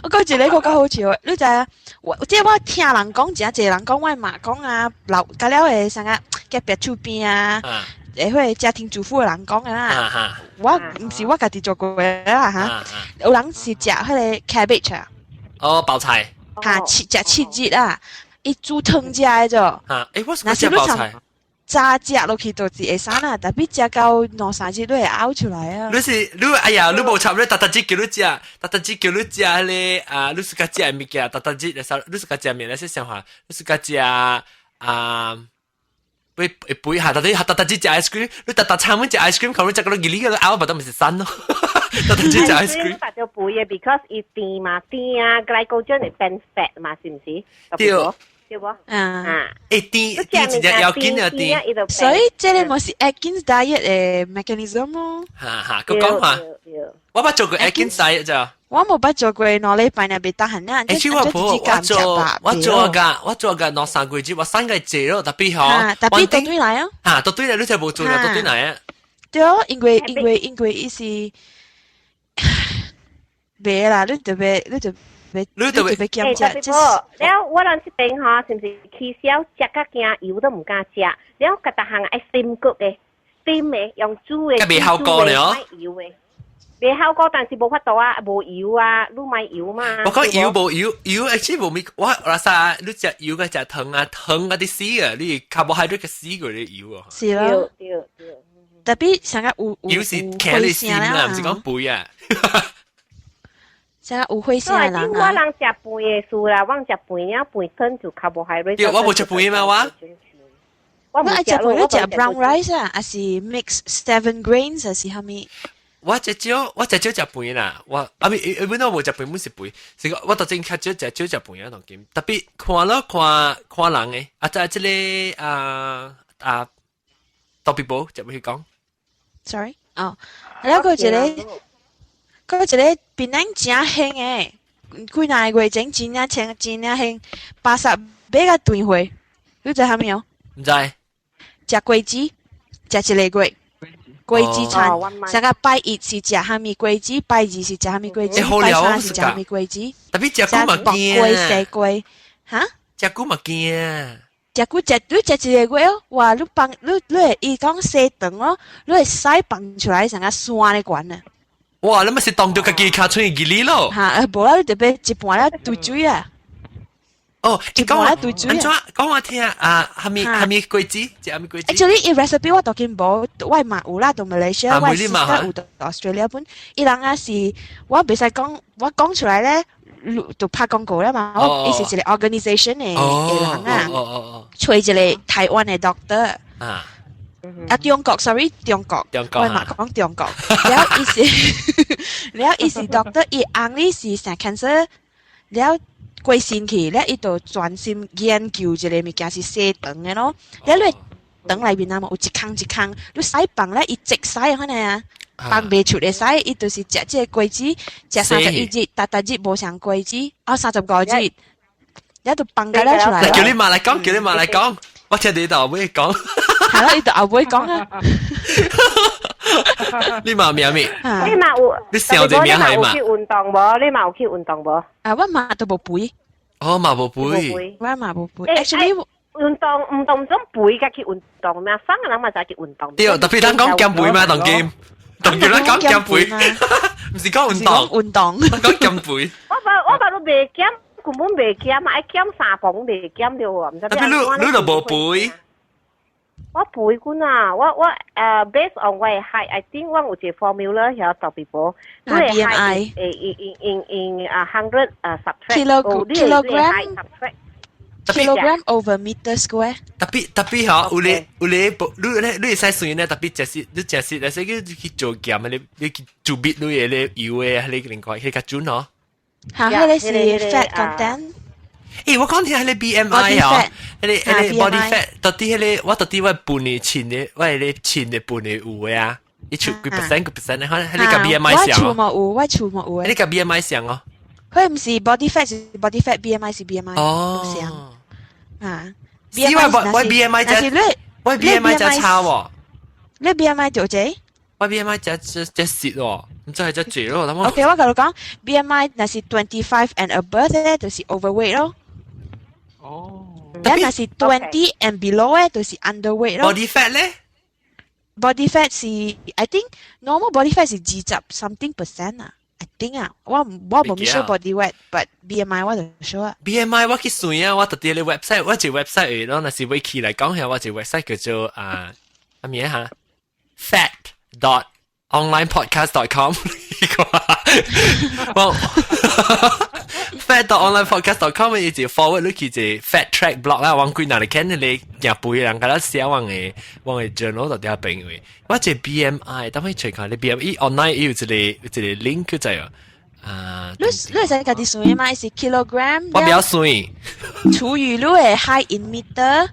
我講一個較好笑，你知啊？我即係我聽人講，真濟人講，我媽講啊，老甲了會啥個隔壁厝邊啊，會家庭主婦的人講的啦。我毋是我家己做過的啦嚇，有人是食彼個 cabbage 啊。哦，包菜。嚇，食7日啊，伊煮湯食的啫。嚇，欸，我是食包菜。早食落去就是會散啦，但係食到兩三日你會嘔出來啊！你是你哎呀，你無插你逐逐日叫你食，逐逐日叫你食彼個啊，你是較食的物件，逐逐日你是較食麵，你是想話，你是較食啊，會會肥下，逐日逐逐日食 ice cream，你逐逐餐物食 ice cream，可能食到熱哩個嘔，不都毋是散咯。逐逐日食 ice cream。達到肥的，because 伊甜嘛，甜啊，glycogen 會變 fat 嘛，是毋是？對。對無？啊，欸，甜甜真正要緊啊甜。所以這個咪是 Atkins diet 的 mechanism 咯。哈哈，閣講下，我捌做過 Atkins diet 咋？我無捌做過2禮拜呢，袂得閒啊。欸，我婆，我做個兩三個月，我三個月咯，特別吼。特別倒轉來啊。啊，倒轉來你才無做啦，倒轉來啊。對哦，因為伊是，袂啦，你特別你就。你特別減食，了我人這邊吼，是毋是起痟食較驚油都毋敢食，了逐項愛浸骨的，浸的用煮的，袂效果咧哦，油的，袂效果，但是無法度啊，無油啊，你買油嘛？我講油無油，油 actually 無咪，我話啥，你食油個食糖啊，糖嗰啲死啊，你 carbohydrate 個死過啲油啊。是咯，對對。特別上個有油是騎你心啦，毋是講肥啊。啥有血性的人啊？我人食飯的事啦，我食飯了飯粉就 carbohydrate。對，我無食飯嘛我。我愛食飯，你食 brown rice 啊，還是 mix seven grains 還是啥物？我這少食飯啦，我啊咪，一般都無食飯，本是肥，是個我當真較少食少食飯啊，當今特別看咯看看人的，啊，在這個啊啊，特別無就會講。 Sorry，哦，還有個一個。嗰一個檳城誠興的，幾若個月前真正真真正興，巴剎買甲斷貨，你知蝦米哦？毋知。食果子，食一個月，果子餐，上個拜一是食蝦米果子，拜二是食蝦米果子，拜三是食蝦米果子。特別食久嘛驚。瓜、西瓜，哈？食久嘛驚。食久食，你食一個月哦，哇！你放你你會伊講洗腸咯，你會屎放出來，像個山咧懸啊！哇！你咪是當著家己跤出去義理咯？嚇，無啦，你特別一半了對水啊！哦，一半了對水啊！按怎講我聽啊？蝦米蝦米果子？食蝦米果子？Actually，伊 recipe 我當今無，我嘛有啦，到 Malaysia，我 sister 有到 Australia 本。伊人啊是，我袂使講，我講出來咧，就拍廣告啦嘛。我伊是一個 organisation 的的人啊，揣一個台灣的 doctor。啊。啊，中國，sorry，中國，我嘛講中國。了伊是 doctor，伊翁哩是生 cancer，了過身去，了伊就專心研究這個物件是洗腸的咯。了你腸內面啊嘛有一空一空，你屎放咧，伊積屎可能啊，放袂出的屎，伊就是食這個果子，食31日，逐逐日無相果子，哦35日，了就放個了出來。叫你媽來講，叫你媽來講，我聽你頭尾講。係咯，你就後尾講啊。你媽名咩？你嘛有？你想這名係嘛？你有去運動無？你嘛有去運動無？啊，我嘛都無肥。哦，嘛無肥。我嘛無肥。Actually，運動唔動種肥嘅去運動咩？生嘅人嘛就係去運動。對，特別咱講減肥嘛，當今當今咱講減肥，唔是講運動，運動，講減肥。我把都未減，根本未減嘛，愛減3磅未減了喎，唔知。特別你你就無肥。我肥過啊！我based on 我嘅 height，I think 我有一個 formula 曉特別無。你 BMI 誒 in in in 啊 hundred 啊 subtract kilogram over meter square。特別嗬，有你你你你會使算咧，特別就是你就是你使去做檢啊，你去做別你嘅你油嘅，你另外佢較準嗬。嚇，彼個是 fat content。誒，我講聽彼個 BMI 哦，彼個 body fat，到底彼個我到底我半年前的，我彼個前的半年有的啊，伊出幾 percent 幾 percent 咧，可能彼個 BMI 上。我厝冇有，我厝冇有。你個 BMI 上哦。佢唔是 body fat 是 body fat，BMI 是 BMI。哦。上啊。 BMI 我 BMI 只，我 BMI 只差喎。你 BMI 就這？我 BMI 只只只蝕喎，唔知係只住咯。 OK，我共你講，BMI 若是 25 and above 咧，就是 overweight 咯。哦。但若是 20 and below 咧，就是 underweight 咯。 Body fat 咧？Body fat 是，I think normal body fat 是20 something percent 啊。I think 啊，我無 sure body weight，but BMI 我就 sure 啊。 BMI 我去算啊，我特別咧 website，我一個 website 咯，若是要起來講下，我一個 website 叫做啊啊咩嚇，fat.onlinepodcast.com 我 fat.onlinepodcast.com 伊就 forward 你去一 fat track blog 啦，我幾若嚟看你行背人甲咱寫我嘅 journal 就啲朋友，我這 BMI，等我 check 看你 BMI online 有一個 link 在啊。你會使家己算嘛？是 kilogram。我不曉算。除以你嘅 height in meter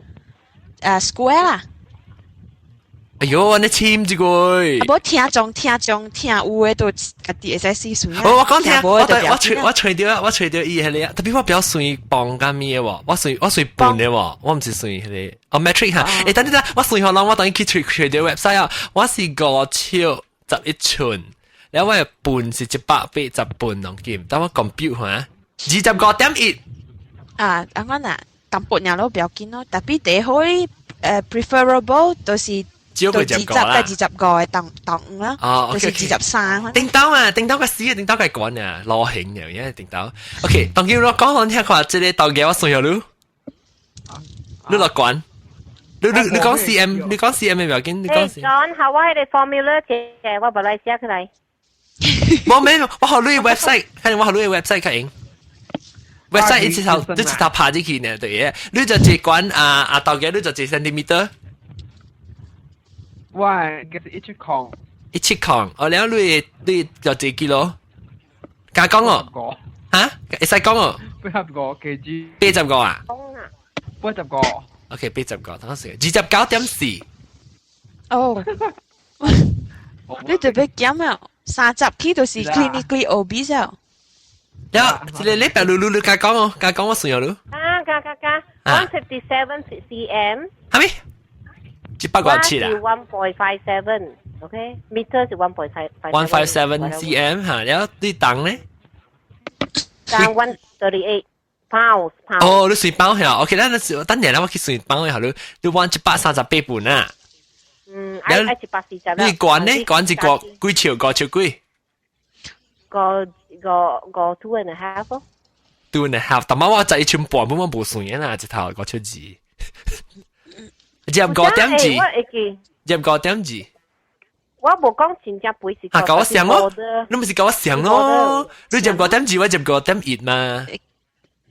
誒 square 啦。哎喲，你簽這個。啊，無聽眾聽眾聽有的都家己會使試算。我講聽，我揣到伊彼個，特別我不曉算磅佮咩喎，我算磅的喎，我毋是算彼個。哦，metric 哈，欸，等等等，我算好啦，我等於去揣揣到 website 啊，我是5尺11寸，然後我的磅是180磅兩斤，等我 compute 下，25.1。啊，按怎啊，淡薄爾咯，不要緊咯，特別第好preferable 就是。少過20個啦， 25嘅檔檔啦，就是23。頂到啊，頂到個死啊，頂到個管啊，攞型嘅，因為頂到。OK，當叫我講我聽看，這個當家我算咗你，你落管，你講 CM，你講 CM 嘅不要緊，你講。講下我彼個 formula 啫，我無來寫起來。冇咩，我學你 website，看我學你 website 較用。website 一次頭拍進去呢，對嘅。你就只管啊啊，當家你就一 centimeter。喂，其實170。170，哦，然後你就幾キロ？加講哦，嚇，會使講哦。85 kg。85啊？85。 OK，85，等陣先，29.4。哦，你特別減啊，30起就是 clinically obese 啊。有，這個禮拜六六你加講哦，加講我算咗你。啊，加加加，157 cm。係咪？157啊 1.57，OK，meter 是 1.5。 157 cm 嚇，然後你重咧？重 138 pounds。哦，你算磅嚇，OK，咱等陣我去算磅嚇，你彎138磅啊？嗯，愛140。你懸咧？懸一個幾尺？5尺幾？個個個 two and a half 咯。 Two and a half，但係我11寸半，本我無算嘅啦，一頭5尺2。25.2，25.2。我無講真正肥是。啊，共我相咯，你唔是共我相咯？你25.2，我25.1嘛。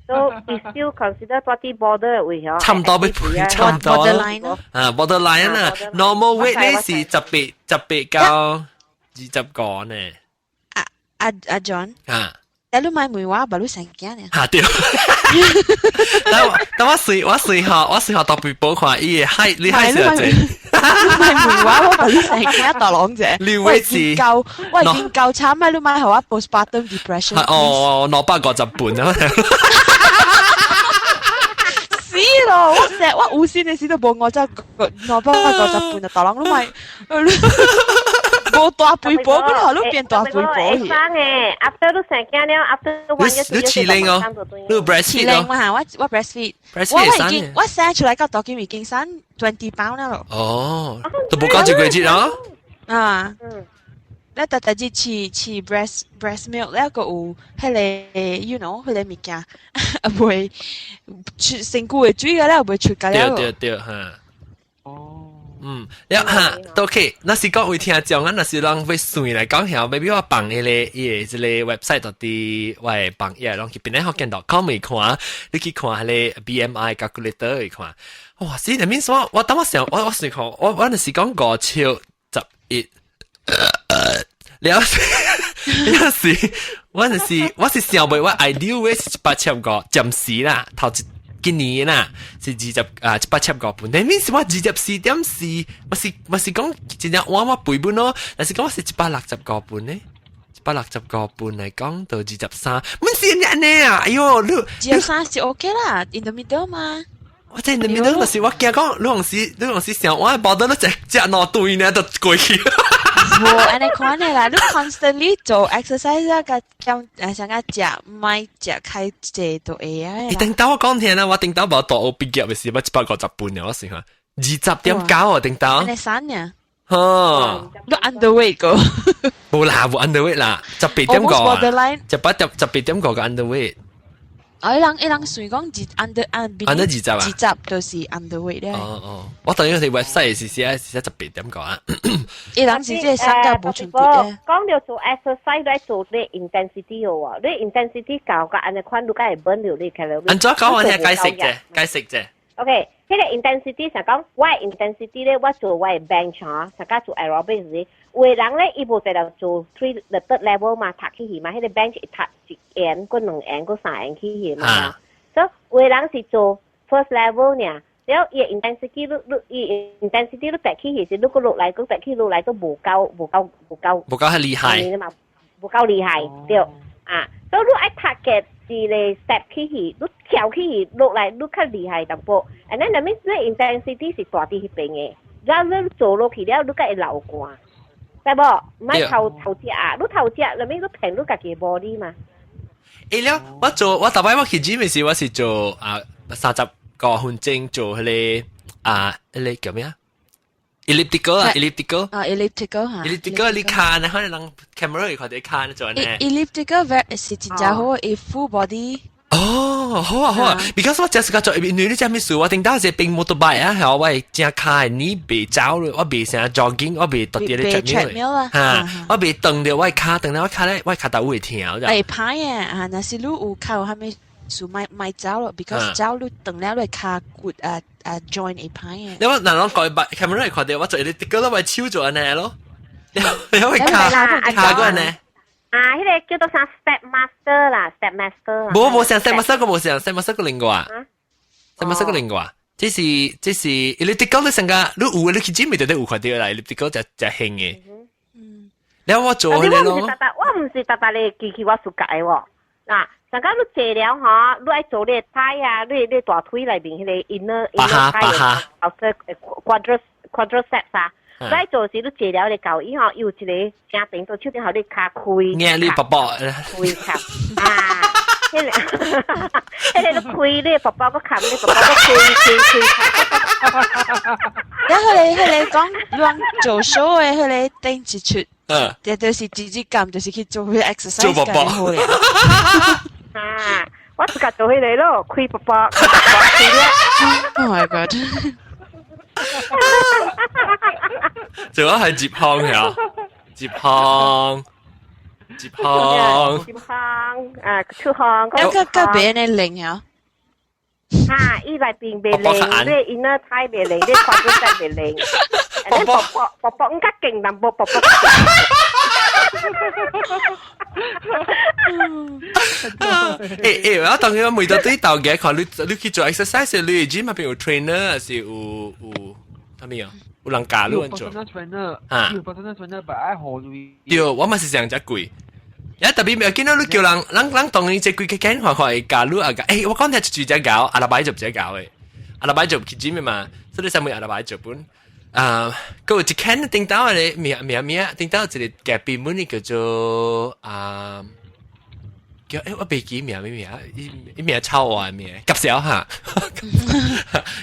So it's still consider 多啲 border 位嗬。差唔多俾差唔多。 Borderline 啊，borderline 啊，normal weight 咧是18、18到20個呢。啊啊阿 John。啊。你買梅話，把你成驚呢？嚇對。但但我算我算學特別寶看，伊個 height 你 height 是濟。你買梅話，我把你成驚大郎者。你位置夠，我已經夠慘啊！你買予我 postpartum depression。哦，250磅啊！死咯！我成我有線的時都無50，250磅啊！大人你買。無大肥婆，本來你變大肥婆去。生嘅，after 你生囝了，after one year 你飼奶哦，你 breastfeed 哦。嘛嚇，我 breastfeed。我已經我生出來到當今已經生 20 pound 啦咯。哦，都無夠一個月咯。啊。你特特只飼飼 breast milk 咧個有彼个，you know，彼个物件，袂出身軀會水個咧，袂出個了。對對對，嚇。哦。嗯，了哈，都 OK。若是講為聽眾啊，若是人欲算來講，曉，maybe 我放彼个伊个這个 website 到佇我的網頁，攏去邊咧福建 .com 去看，你去看彼个 BMI calculator 去看。哇！是入面說，我當我想，我算看，我若是講5尺11。了了是，我就是我是想袂我 ideal 位是175，暫時啦，頭一今年啦是二十啊175磅，但面是我24.4，我是講真正我肥本咯，但是講我是165磅呢，165磅來講到23，唔是按呢啊，哎喲，你 23是 OK 啦，in the middle 嘛。我在 in the middle，就是我驚講，你當時想我報得你食食兩頓呢，就過去。無按呢款的啦，你 constantly 做 exercise 啊，佮減誒，啥個食，莫食太濟都會啊。你頂到我講聽啦，我頂到無大學畢業的時，我150磅了，我算下20.9啊，頂到。按呢三呢？呵，你 underweight 個？無啦，無 underweight 啦，18.5。 Borderline。18點18.5個 underweight。啊！伊人算講二 under under 二十啊？二十就是 underweight 咧。哦哦，我等於佢 website 是寫18.5啊。伊人是這個三個無全骨咧。講到做 exercise 來做你 intensity 喎，你 intensity 夠個按呢款，你該會 burn 掉你 calorie。按怎講我聽解釋啫，解釋啫。 OK，彼個 intensity 是講我 intensity 咧，我做我的 bench 嚇，大家做 aerobic 時，有的人咧伊無在度做 three the third level 嘛，讀起去嘛，彼個 bench 會讀一円、閣兩円、閣三円起去嘛。所以有的人是做 first level 爾，了伊 intensity 你伊 intensity 你讀起去時，你閣落來，閣讀起落來都無夠，無夠，無夠。無夠較厲害。嘛，無夠厲害，對。啊，所以你愛讀嘅一個 step 起去，你跳起去落來，你較厲害淡薄。and then 那面你 intensity 是大佇彼邊的，然後你做落去了，你才會流汗，對無？毋愛頭頭食啊，你頭食，那面你騙你家己 body 嘛。欸了，我做我逐擺我去 gym 的時，我是做啊30個分鐘做彼個啊，彼個叫咩啊？elliptical 啊，elliptical 啊，elliptical 嚇，elliptical 你看，可能人 camera 會看到看做呢。 elliptical very 是真正好，伊 full body。哦，好啊好啊，because 我這是個做，因為你這咩事，我頂到是冰 motorbike 啊，係我係正跤你袂走了，我袂成 jogging，我袂特別咧 treadmill 啦，嚇，我袂動著我跤，動了我跤咧，我跤頭會疼。會歹嘅啊，若是你有跤有啥物事，莫莫走咯，because 走你動了你跤骨啊啊 joint 會歹嘅。你我嗱我改白 camera 會看到我做 elliptical 我手做按呢咯，你會跤跤過按呢？啊，彼個叫做啥 step master 啦，step master。無無像 step master 個無像 step master 個另外啊，step master 個另外啊，這是 elliptical 你成個你有你去 gym 咪就得有看到啦，elliptical 就就興嘅。嗯。你我做彼個咯。我毋是逐逐咧機器我暑假的喎。嗱，上個你坐了吼，你愛做你的腿啊，你大腿內面彼個 inner thigh，後 quadriceps 啊。你愛做時你坐了你夠伊吼，有一個正頂到手頂予你跤開。壓你寶寶。開跤啊！彼個你開你寶寶，閣冚你寶寶，閣開開開。然後彼個講亂做 show 的，彼個頂一出，這就是直接撳，就是去做彼個 exercise。做寶寶。啊！我自家做彼個咯，開寶寶，開寶寶，開了。 Oh my god！做我係接康呀，接康，接康，接康，啊，出康。一個個別人靈呀。哈，伊內邊袂靈，你 inner thigh 袂靈，你 quadriceps 袂靈。你寶寶寶寶應該勁淡薄，寶寶。欸欸，我當然每到對頭嘅看你你去做 exercise，你 gym 那邊有 trainer 還是有啥物啊？有人教你做。有 personal trainer，有 personal trainer，但愛予鐳。對，我嘛是想遮貴。一特別未見到你叫人，人當然這貴嘅間看看會教你啊！欸，我講聽一句只教，下禮拜就唔使教嘅，下禮拜就去 gym 嘛，所以你上每下禮拜做本。啊，個一間頂到嘅名名名，頂到一個隔壁門叫做啊，叫我袂記名咩名，伊伊名臭話名，夾小哈。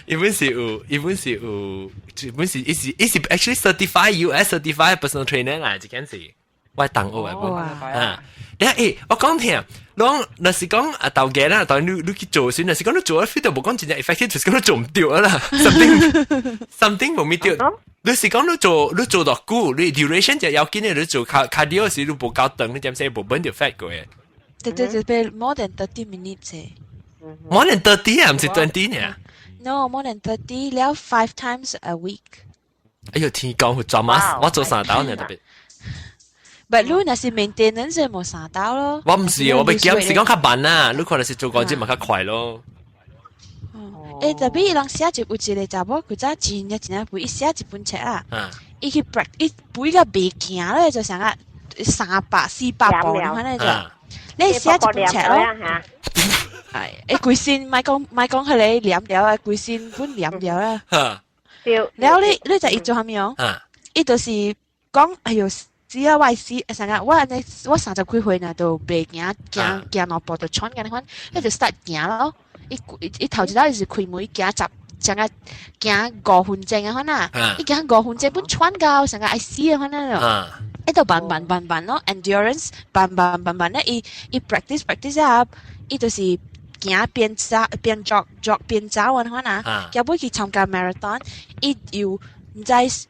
伊本是有，伊本是有，本是伊是伊是 actually certified US certified personal trainer 嚟，這件事，我當學嘅本啊。你我講聽，攏若是講啊頭家啦，當你你去做先，若是講你做 feel 到無講真正 effective，就是講你做毋著啦，something something 無咪著。你是講你做到久，你 duration 就要緊嘅，你做 cardio 時你無夠長，你點知無 burn 著 fat 過嘅？對對對，more than 30 minutes。 More than 30 啊，毋是 20 呢？No，more than 30 了 five times a week。哎呦，天公有抓馬，我做三刀呢特別。 But 你若是 maintenance 就無三刀咯。我毋是，我欲減是講較慢啊。你可能是做嗰陣嘛較快咯。特別伊人寫一有一個查某，佢早真正真正肥，伊寫一本冊啊。伊去 practice，伊肥甲袂行咧，就成個300、400步咁樣就。你寫一本冊咯。係，規身莫講莫講彼个黏掉啊，規身本黏掉啦。了你你知伊做啥物哦？伊就是講，哎喲，死啊！我死，成日我按呢，我30幾歲呢，都袂行行行兩步就喘緊款，伊就 start 行咯。伊伊頭一擺是開門行十，成個行5分鐘啊款啊，伊行五分鐘本喘到成個愛死啊款啊。伊就慢慢慢慢咯，endurance 慢慢慢慢咧，伊伊 practice practice 啊，伊就是行邊走邊 jog jog 邊走啊款啊，結尾去參加 marathon，伊又毋知200、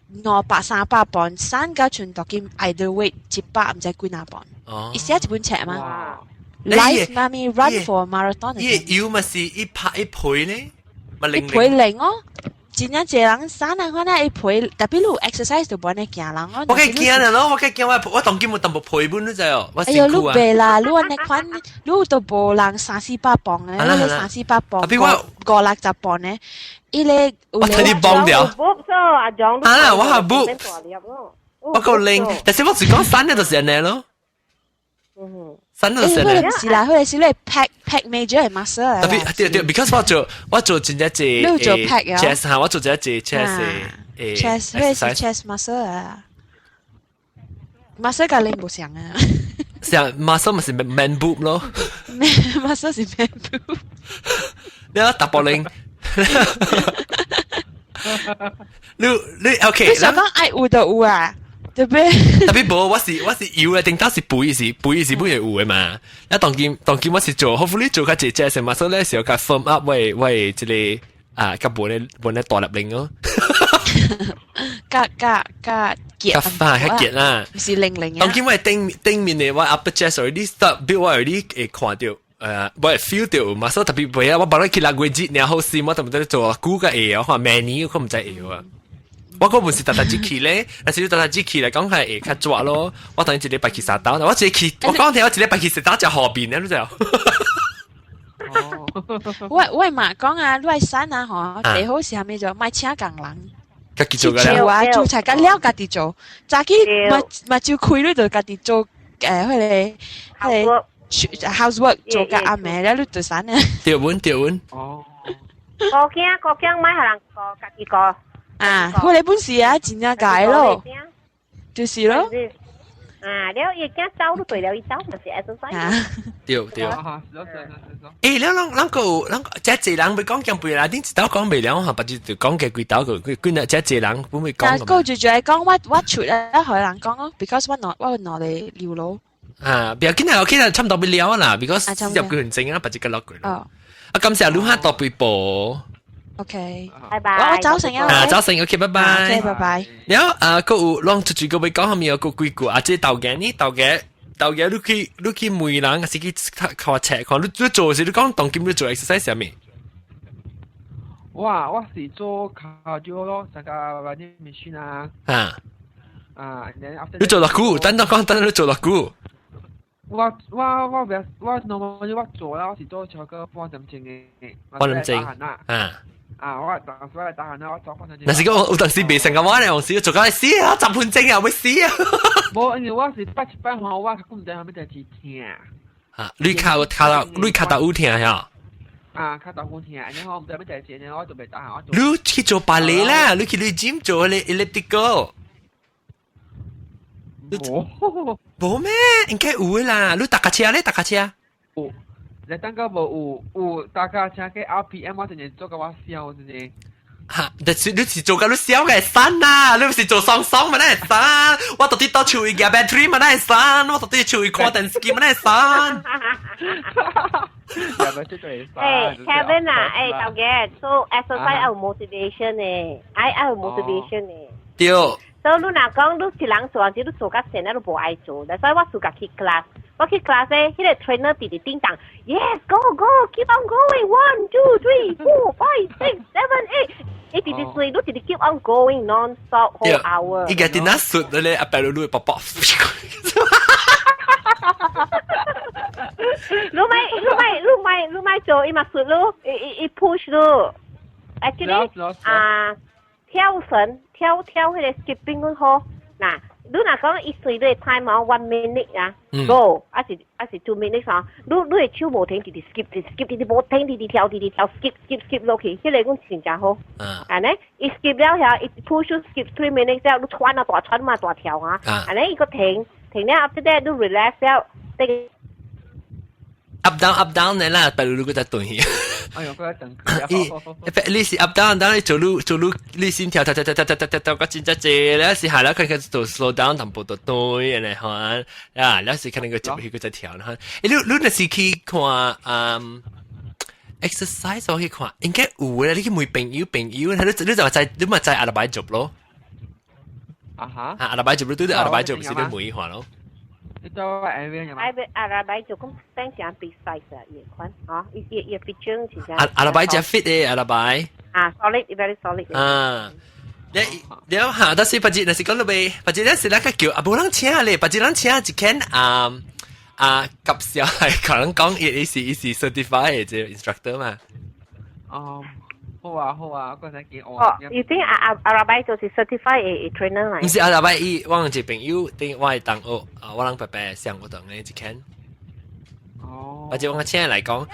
300磅，三個全都兼 either weight 100毋知幾若磅。伊寫一本冊嘛？Life 媽咪 run for marathon。伊油嘛是一拍一倍呢？一倍零哦。真正濟人散啊，可能伊皮，特別你有 exercise 就無按呢驚人哦。我梗驚啦咯，我梗驚我我當今冇淡薄皮本都知哦。我哎呦，你袂啦，你按呢款，你都無人三四百磅咧，你三四百磅，五六十磅咧，伊咧我睇你磅掉。啊，我係 boobs，我夠靚，但是我是講散嘅就是按呢咯。散就是按呢。唔是啦，佢係是你 pec pec major 係 muscle。特別對對，because 我做真正濟你做 pec 啊 chest 嚇，我做真濟 chest 誒 chest，佢是 chest muscle 啊，muscle 佮你無相啊。像 muscle 咪是 man boob 咯，muscle 是 man boob。你講大波拎，你你 OK？你想講愛有就有啊。特別特別無，我是有嘅，頂當是肥是肥是本會有嘅嘛。一當今當今我是做，hopefully 做較濟隻嘛，所以咧時候較 firm up 我我這個啊，較無咧無咧大粒零咯。較較較結，較快較結啦，毋是零零啊。當今我頂頂面嘅我 upper chest already start build 我 already 會看著。我會 feel 到嘛，所以特別袂啊，我本來去6個月熱，然後是我特別做久個會，我看明年我毋知會啊。我嗰本是特特只去咧，但是特特只去嚟講係會較抓咯。我等於一禮拜去三刀，我一個去，我講聽我一禮拜去四刀食河邊咧，你知哦。我我嘛講啊，你愛瘦啊吼，最好是啥物就莫請工人。家己做個啊，做菜甲了家己做，早起目目睭開你就家己做彼个彼个 housework 做甲暗暝了，你就瘦啊。對穩對穩。哦。顧囝顧囝莫予人顧，家己顧。啊，佢哋本事啊，真正解咯，就是咯。啊，了伊囝走都對了，伊走嘛是 exercise。對對。欸，咱咱咱個咱這濟人欲講減肥啦，恁一道講袂了，哈，別就講嘅幾道個，幾幾若這濟人本會講。但個就就係講我我出來予人講咯，because 我攞我攞嚟流咯。啊，不要緊啊，OK 啦，差唔多欲了啦，because 40幾分鐘啊，別就個落去咯。啊，感謝你哈多幾步。 OK，拜拜。我早晨啊，啊，早晨，OK，拜拜。 OK，拜拜。了啊，閣有攏出去閣欲講啥物有閣幾句啊？這豆芽呢？豆芽豆芽，你去你去問人，還是去看冊看？你你做是你講當今你做 exercise 啥物？我我是做 cardio 咯，參加 running machine 啊。啊。啊，你做偌久？等等講，等等你做偌久？我我我袂我 normally 我做啦，我是做超過半點鐘嘅。半點鐘。啊。啊！我當時我打下我做半點鐘。若是講有當時袂成個我咧，有時做到死啊，10分鐘啊，欲死啊！無，因為我是拜一拜吼，我毋知啥物代誌疼。啊，你跤跤頭，你跤頭有疼呀？啊，較大款聽，按呢我毋知欲代誌呢，我就袂打，我就。你去做芭蕾啦，你去你 gym 做咧 elliptical。無。無咩？應該有的啦。你踏腳車咧？踏腳車。有，你等個無有有踏腳車嘅 RPM，我真係做甲我痟真係。哈！但是你是做甲你痟嘅山啦，你毋是做雙雙嘛？那會山，我到底到厝去夾 battery 嘛？那會山，我到底厝去看電視機嘛？那會山。夾 battery 就會山。誒，Kevin 啊，誒，頭家，so exercise 有 motivation 嘅，愛有 motivation 嘅。對。所以你若講你一人做，還是你做甲成，你無愛做。所以我暑假去 class，我去 class 咧，彼個 trainer 直直叮當，yes go go keep on going one two three four five six seven eight，伊直直隨，你直直 keep on going non stop whole hour。伊個電腦術咧，阿白魯魯卜卜。你咪你咪你咪你咪做，伊嘛術你，伊伊伊 push 你。Actually 啊，跳繩跳跳彼個 skipping 阮好，嗱，你若講伊隨你 time 哦，one minute 啊，go，還是還是 2 minutes 啊，你你的手無停，直直 skip 直 skip 直直無停，直直跳直直跳 skip skip skip 落去，彼個阮真正好。按呢，伊 skip 了後，伊 push skip 3 minutes 了，你喘啊大喘嘛大跳啊，按呢伊閣停停了，after that 你 relax 了，這個 up down up down 的啦，白魯魯閣再轉去。哎呦，閣等。伊，你是 up down down，你做路做路，你先跳跳跳跳跳跳跳跳，個真正濟，你是下來看看做 slow down 淡薄就對，按呢看，啊，你是可能個接去閣再跳啦。欸，你你若是去看嗯 exercise 我去看，應該有咧。你去問朋友朋友，你你就知你嘛知阿拉擺做咯。啊哈。啊，阿拉擺做，你對阿拉擺做，毋是你問看咯。你做 M V 阿阿拉擺做咁等成 big size 啊，伊款，嚇，伊伊伊 feature 是阿阿拉擺真 fit 的，阿拉擺。啊，solid，very solid。啊，你你嚇，但是別日若是講到尾，別日咱是那個叫啊，無人請咧，別日人請一間啊啊，及時係可能講伊伊是伊是 certified 嘅 instructor 嘛。哦。好啊好啊，我才見哦。你聽阿阿阿拉伯就是 certified 嘅 trainer 嚟。毋是阿拉伯伊，我有一朋友，頂我的同學啊，我人伯伯上活動嘅一間。哦。或者我請來講。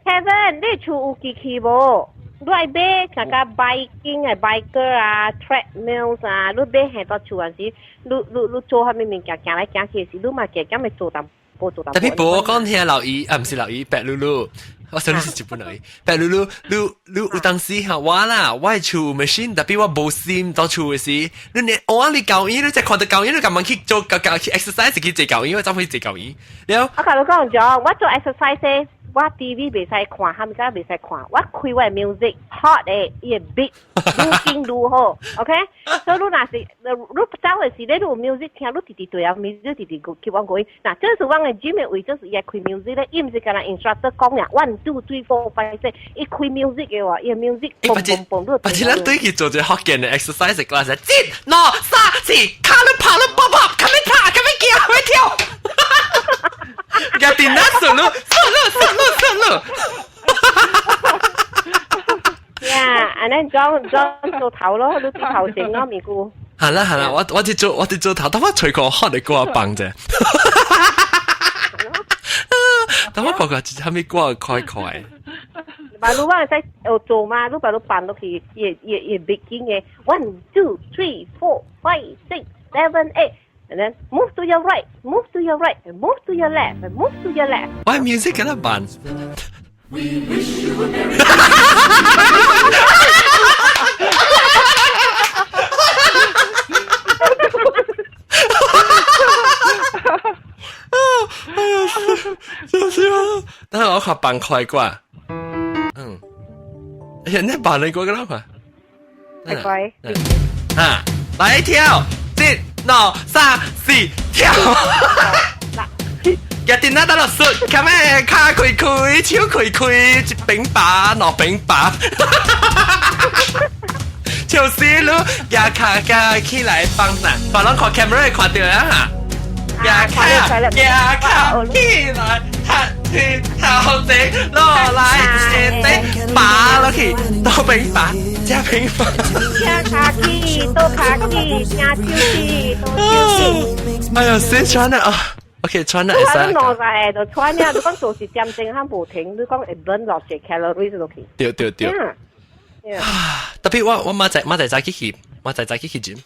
Kevin，你厝有機器無？你愛買像個 biking 嘅 biker 啊，treadmills 啊，你買喺到厝陣時，你你你做啥物物件行來行去時，你嘛加減會做淡薄做淡薄。特別無講聽老姨啊，毋是老姨，白露露。我想你是日本人，白露露，你你有當時哈我啦，我厝有 machine，特別我無心到厝的時，你你我你教伊，你才看到教伊，你趕忙去做教教去 exercise 去坐教伊，我怎會坐教伊？了。我共你講咗，我做 exercise，我 TV 袂使看，啥物仔袂使看，我開我的 music hot 的，伊的 beat 愈緊愈好，OK？所以你若是你走的時，你有 music 聽，你直直對啊，music 直直 keep on going。嗱，這是我的 gym 的位，就是伊開 music 咧，伊毋是干焦 instructor 講呀，one two three four five six，伊開 music 的話，伊的 music 嘣嘣嘣，或者咱對去做一個福建的 exercise class，一、兩、三、四，跤咧拍咧跑跑，較欲拍，較欲行，較欲跳。共電腦順路，順路，順路，順路。呀，按呢裝裝做頭咯，你做頭先咯，咪姑。係啦係啦，我我佇做我佇做頭，等我隨個學你歌放啫。等我看看，啥物歌快快。嘛，你我會使學做嘛，你把你放落去，伊伊伊 beginning 的 one two three four five six seven eight。And then move to your right, move to your right, and move to your left, and move to your left. 喂，music 咁樣辦。 We wish you a merry 哎呀，真是啊！等下我看放快歌。嗯，哎呀，你扮你歌個啦嘛？快快。啊，來跳，一、兩、三、四，跳！一電腦得落雪，咁咩跤開開，手開開，一平把，兩平把。就是你舉跤舉起來放下，別人看 camera 看到啊！舉跤舉跤起來，踢腿頭前落來，前底拔落去，倒平把，加平把。聽跤起，倒跤起，聽手起，倒手起。哎呀，死喘了啊！ OK，喘啦會使。我兩日就喘了，你講做一點鐘較無停，你講會 burn 落些 calories 落去。對對對。特別我我媽仔早起去，媽仔早起去 gym。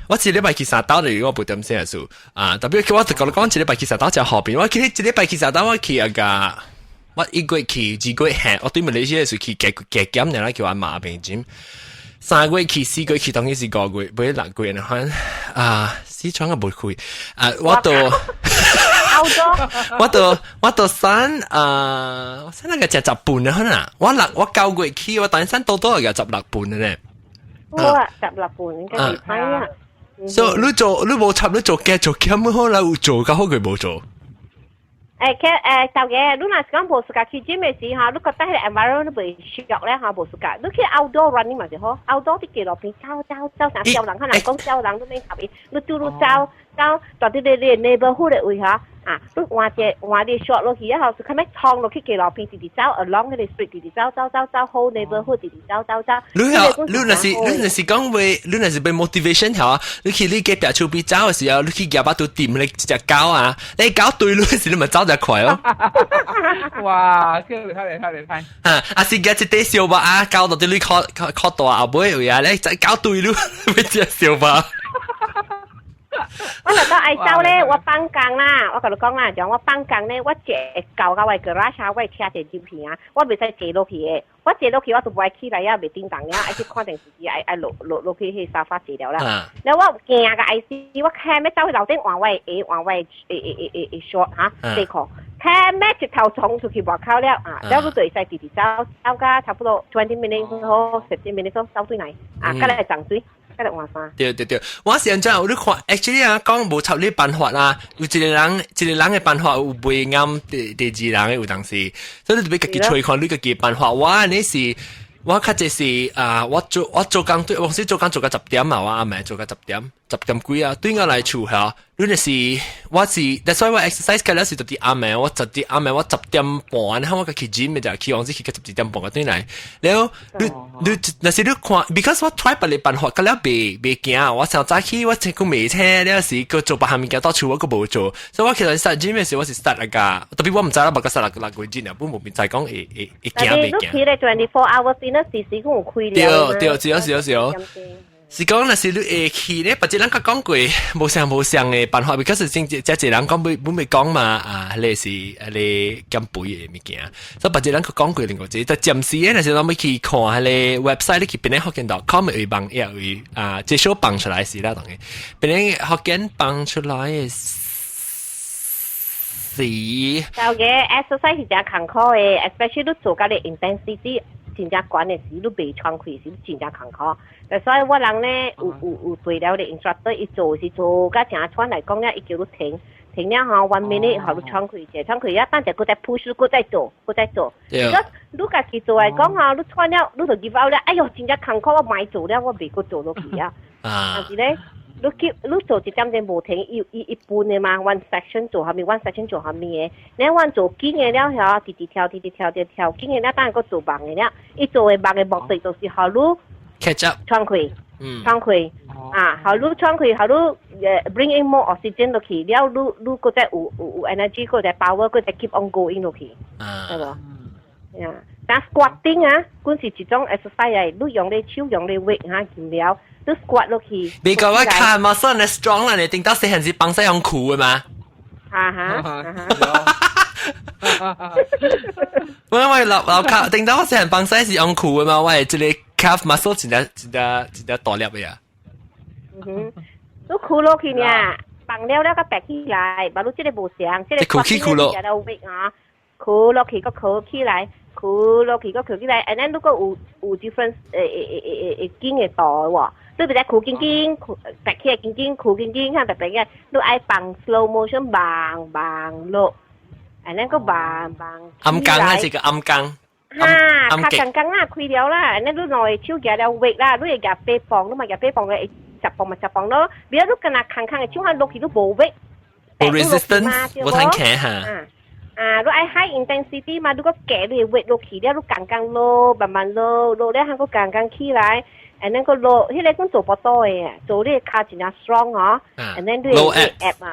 我一禮拜去三兜嚟，我不點先數啊！特別我就講講一禮拜去三兜就後邊，我記得一禮拜去三兜，我去啊個，我一個月去，二個月行，我對馬來西亞是去加加減嘅啦，叫阿媽邊 gym。3個月去，4個月去，當然是5個月，不6個月呢款啊，四川個無去啊，我都我都三啊，我三那個食10磅啊，可能我六我9月去，我當然多多係16磅嘅咧。好啊，16磅應該係歹啊。所以你做你無插你做加做減好啦，有做較好過無做。誒，就嘅，你若是講無 suka 去 gym 的時吼，你覺得彼个 environment 袂熟咧吼，無 suka，你去 outdoor running 嘛是好，outdoor 佇街路邊走走走，啥少人可能講少人，你免合伊，你拄拄走走，蹛佇你 neighborhood 的位吼，啊，你換一換你 short 落去啊，吼，是較欲衝落去街路邊，直直走 along 彼个 street，直直走走走走好 neighborhood，直直走走走。你啊，你若是講話，你若是被 motivation 嚇，你去你隔壁厝邊走的時候，你去夾巴肚掂你一隻狗啊，你狗對你時，你咪走得快哦。哇，這個厲害厲害厲害！啊，啊是夾一塊小肉啊，狗到啲你靠靠靠大後尾位啊，你隻狗對你，咪隻小肉。我若到愛走咧，我放工啦，我共你講啦，像我放工咧，我坐到到我 garage，我的車坐入去啊，我袂使坐落去的，我坐落去我就無愛起來啊，袂叮當了，愛去看電視機，愛愛落落落去彼沙發坐了啦。了我驚甲愛死，我開欲走去樓頂換我的鞋，換我的鞋 short 哈底褲，開欲一頭衝出去外口了啊，了你就會使直直走，走到差不多 20 minutes 好，15 minutes 走轉來啊，過來漲水。對對對，我是按怎？你看，actually 啊，講無插你辦法啦，有一個人，一個人的辦法有袂啱第二人的有當時，所以你就欲家己揣看你家己辦法。我呢是，我較濟是啊，我做工對，我是做工做到10點嘛，我暗暝做到十點，10點幾啊，對我來厝嚇，你若是我是，that's why 我 exercise 嘅了是到佇暗暝，我十點暗暝我10點半，然後我去 gym 就去，往時去到11點半個轉來，然後你你若是你看，because 我 try 別个辦法，佮了袂驚，我上早起我這個未車了時，閣做別項物件到厝我閣無做，所以我其實 start gym 的時我是 start 那個，特別我毋知啦，別個 start 六六個 gym 啊，本無知講會會會驚袂驚。你去咧 24 hour 那時時講有開了。對對，是哦是哦是哦。是講若是你會去咧，別個人較講過無相無相的辦法，because 真這這人講本本未講嘛啊，彼個是彼個減肥的物件，所以別個人較講過另外一個，但暫時咧，若是咱欲去看彼个 website，你去檳城福建 .com 會網頁會啊，至少放出來是啦，當然檳城福建放出來的是。就嘅 exercise 是誠艱苦的，especially 你做甲你 intensity 真正懸的時，你袂喘氣時，你真正艱苦。所以我人咧有有有對了的 instructor，伊做是做甲誠喘來講了，伊叫你停，停了吼，one minute 予你喘氣者，喘氣啊，等下閣再 push，閣再做，閣再做。如果你家己做來講吼，你喘了，你就 give up 了，哎喲，真正艱苦，我莫做了，我袂閣做落去啊。但是咧，你叫你做一點鐘無停，伊伊一半的嘛，one section 做啥物，one section 做啥物的，你阮做緊的了遐，直直跳，直直跳，直跳緊的了，等下閣做慢的了，伊做的慢的目的就是予你 catch up，喘氣，喘氣，啊，予你喘氣，予你bring in more oxygen 落去，了你你閣再有有有 energy，閣再 power，閣再 keep on going 落去，對無？呀，但 squatting 啊，本是一種 exercise 來，你用你手用你 weight 哈，減了。你 squat 落去。你講我看嘛，算你 strong 啦，你頂到細漢時幫使用苦的嘛？哈哈，哈。我我老老卡頂到我細漢幫使是用苦的嘛，我係這個 calf muscle 真正真正真正大粒的呀。嗯哼，你苦落去呢，放了了個白起來，無你這個無相，這個苦起苦落。啊，苦落去閣苦起來。苦落去閣苦起來，and then 如果有有 difference 誒誒誒誒誒緊的度喎，你袂使苦緊緊，苦白起來緊緊，苦緊緊，看白白嘅，你愛放 slow motion 慢慢落，and then 閣慢慢。暗剛還是個暗剛？哈，較剛剛啦，開了啦，and then 你兩個手舉了 weight 啦，你會舉8磅，你嘛舉八磅嘅，10磅嘛十磅咯，比如你敢若空空的手，落去都無 weight，無 resistance，無通騎哈。啊，你愛 high intensity 嘛，你閣加你的 weight 落去了，你剛剛落，慢慢落，落了還閣剛剛起來，and then 閣落，彼個講做腹肚的，做你的跤真正 strong 吼，and then 你的 ab 嘛，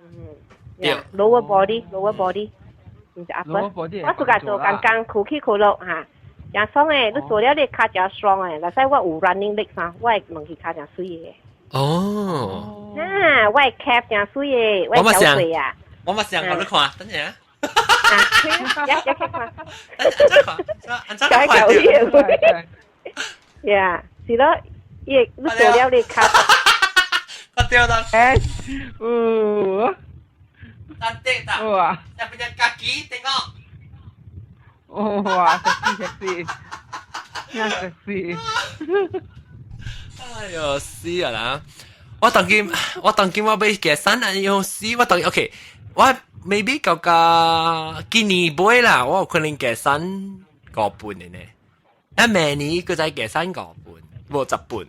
嗯，對，lower body，lower body，毋是 upper。我自家做工工苦起苦落嚇，真爽誒！你做了你跤真 strong 誒，若使我有 running legs 啊，我會兩支跤真媠的。哦。啊，我的 calf 真媠的，我的小腿啊。我嘛想，我你看，等陣。啊，一一看。等陣看，按怎看到？呀，是咯，伊你做了你跤。我掉啦。哎，哦。 Cantik tak? Wah. Saya punya kaki, tengok. Oh, wah, seksi seksi. Ya seksi. 哎喲，死啊啦！我當今我當今我欲健身啊，喲死！我當 OK，我 maybe 到個今年尾啦，我有可能健身5磅的呢。啊，明年閣再健身五磅，無10磅，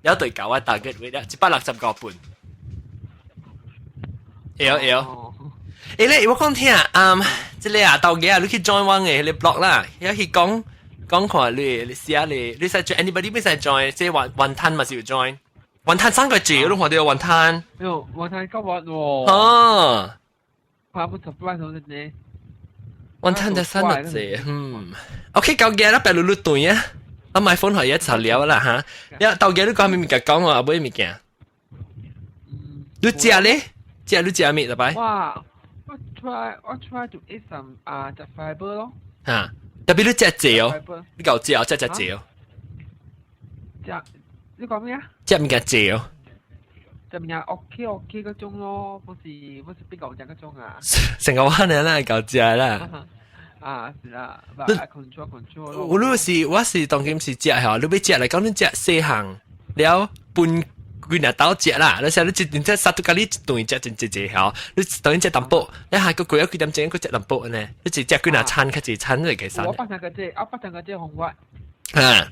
了對夠我 target weight 165磅。會會。欸咧，我講聽，嗯，這個啊，頭家啊，你去 join 我的彼个 blog 啦，遐去講講看你，你寫你，你使 join，anybody 欲使 join，這雲雲吞嘛是有 join，雲吞三個字，你看到雲吞？喲，雲吞夠滑喎。哦。看不 surprise 到呢。雲吞就三個字，嗯。OK，夠嘅啦，白嚕嚕斷啊，啊買phone 可以一齊聊啦嚇。呀，頭家你講咩物件講我買物件？你食咧？食你食咩？大擺？哇！我 try to eat some 啊，食 fiber 咯。嚇！特別你食濟哦，你夠食哦，食食濟哦。食你講咩啊？食物件濟哦。食物件 OK OK 嗰種咯，不是不是比較食嗰種啊。成個話你啦，夠食啦。啊，是啦，but control control 咯。我你是我是當今是食嚇，你欲食來講你食四項了分幾若兜食啦，你說你一你這 satu kali 一頓食真濟濟嚇，你當然食淡薄，你下個過咗幾點鐘，閣食淡薄呢？你一食幾若餐，較濟餐就會使。我捌聽過這，我捌聽過這方法。啊，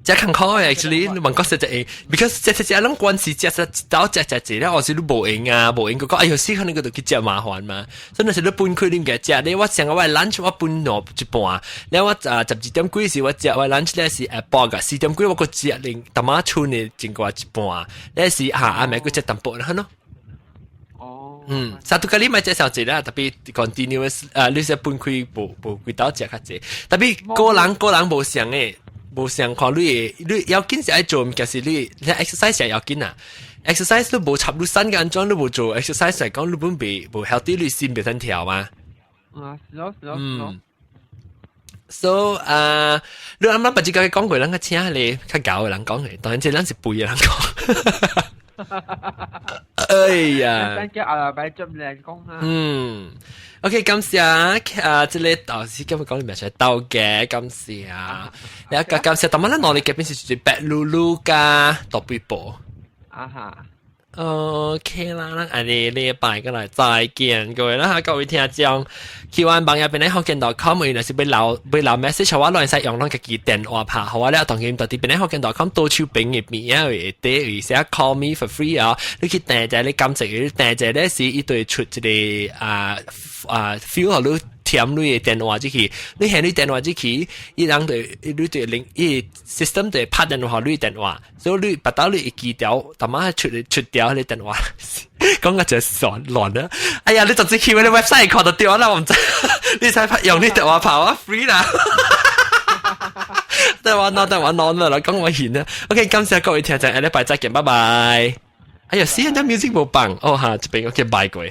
食艱苦的 actually，你問講實在，because 食食食攏關係食食一兜食食濟了，後是你無閒啊，無閒閣講，哎喲死可能閣就去食麻煩嘛。所以若是你分開你毋食，你我上個我 lunch 我分兩一半，了我啊12點幾時我食我 lunch 咧是下晡個4點幾我閣食另淡仔剩的剩過一半，咧是下暗暝閣食淡薄啦咯。哦。嗯，satu kali 咪食少濟啦，tapi continuous 啊，你是分開無無幾兜食較濟，tapi 個人個人無相的。無相看你的，你要緊是愛做，物件是你你 exercise 也要緊啊。exercise 你無插你身嘅安怎，你無做 exercise 嚟講，你本袂無 healthy，你心袂通調嘛。啊，是咯，是咯，是咯。 So 啊，你啱啱捌一個講過，咱較請彼個較𠢕的人講的，當然這咱是肥的人講。哎呀！咱叫阿擺準來講啊。嗯，OK，感謝啊，這個導師今日講你名出來豆嘅，感謝啊，你啊，感謝，但係咱攞嚟夾邊是白嚕嚕加大背波。啊哈。 OK 啦，咱下禮拜過來再見各位啦，各位聽眾，希望網頁邊咧福建 .com，原來是欲留欲留 message，我攏會使用咱家己電話拍，好啊，了當然到佇邊咧福建 .com 倒手邊入面啊，會底位寫 call me for free 啊，你去訂者你感謝伊訂者咧是伊對出一個啊啊 field 予你填你的電話入去，你填你電話入去，伊人就你就靈伊 system 就拍電話你電話，所以你別到你會記掉，淡仔出出掉你電話，講個就亂亂啦。哎呀，你總之去嗰啲 website 看到掉啦，我毋知，你使拍用你電話拍我 free 啦。電話攞電話攞啦，講我現啦。OK，感謝各位聽眾，下禮拜再見，拜拜。哎呀，死人家 music 無放，哦哈，這邊 OK，拜過。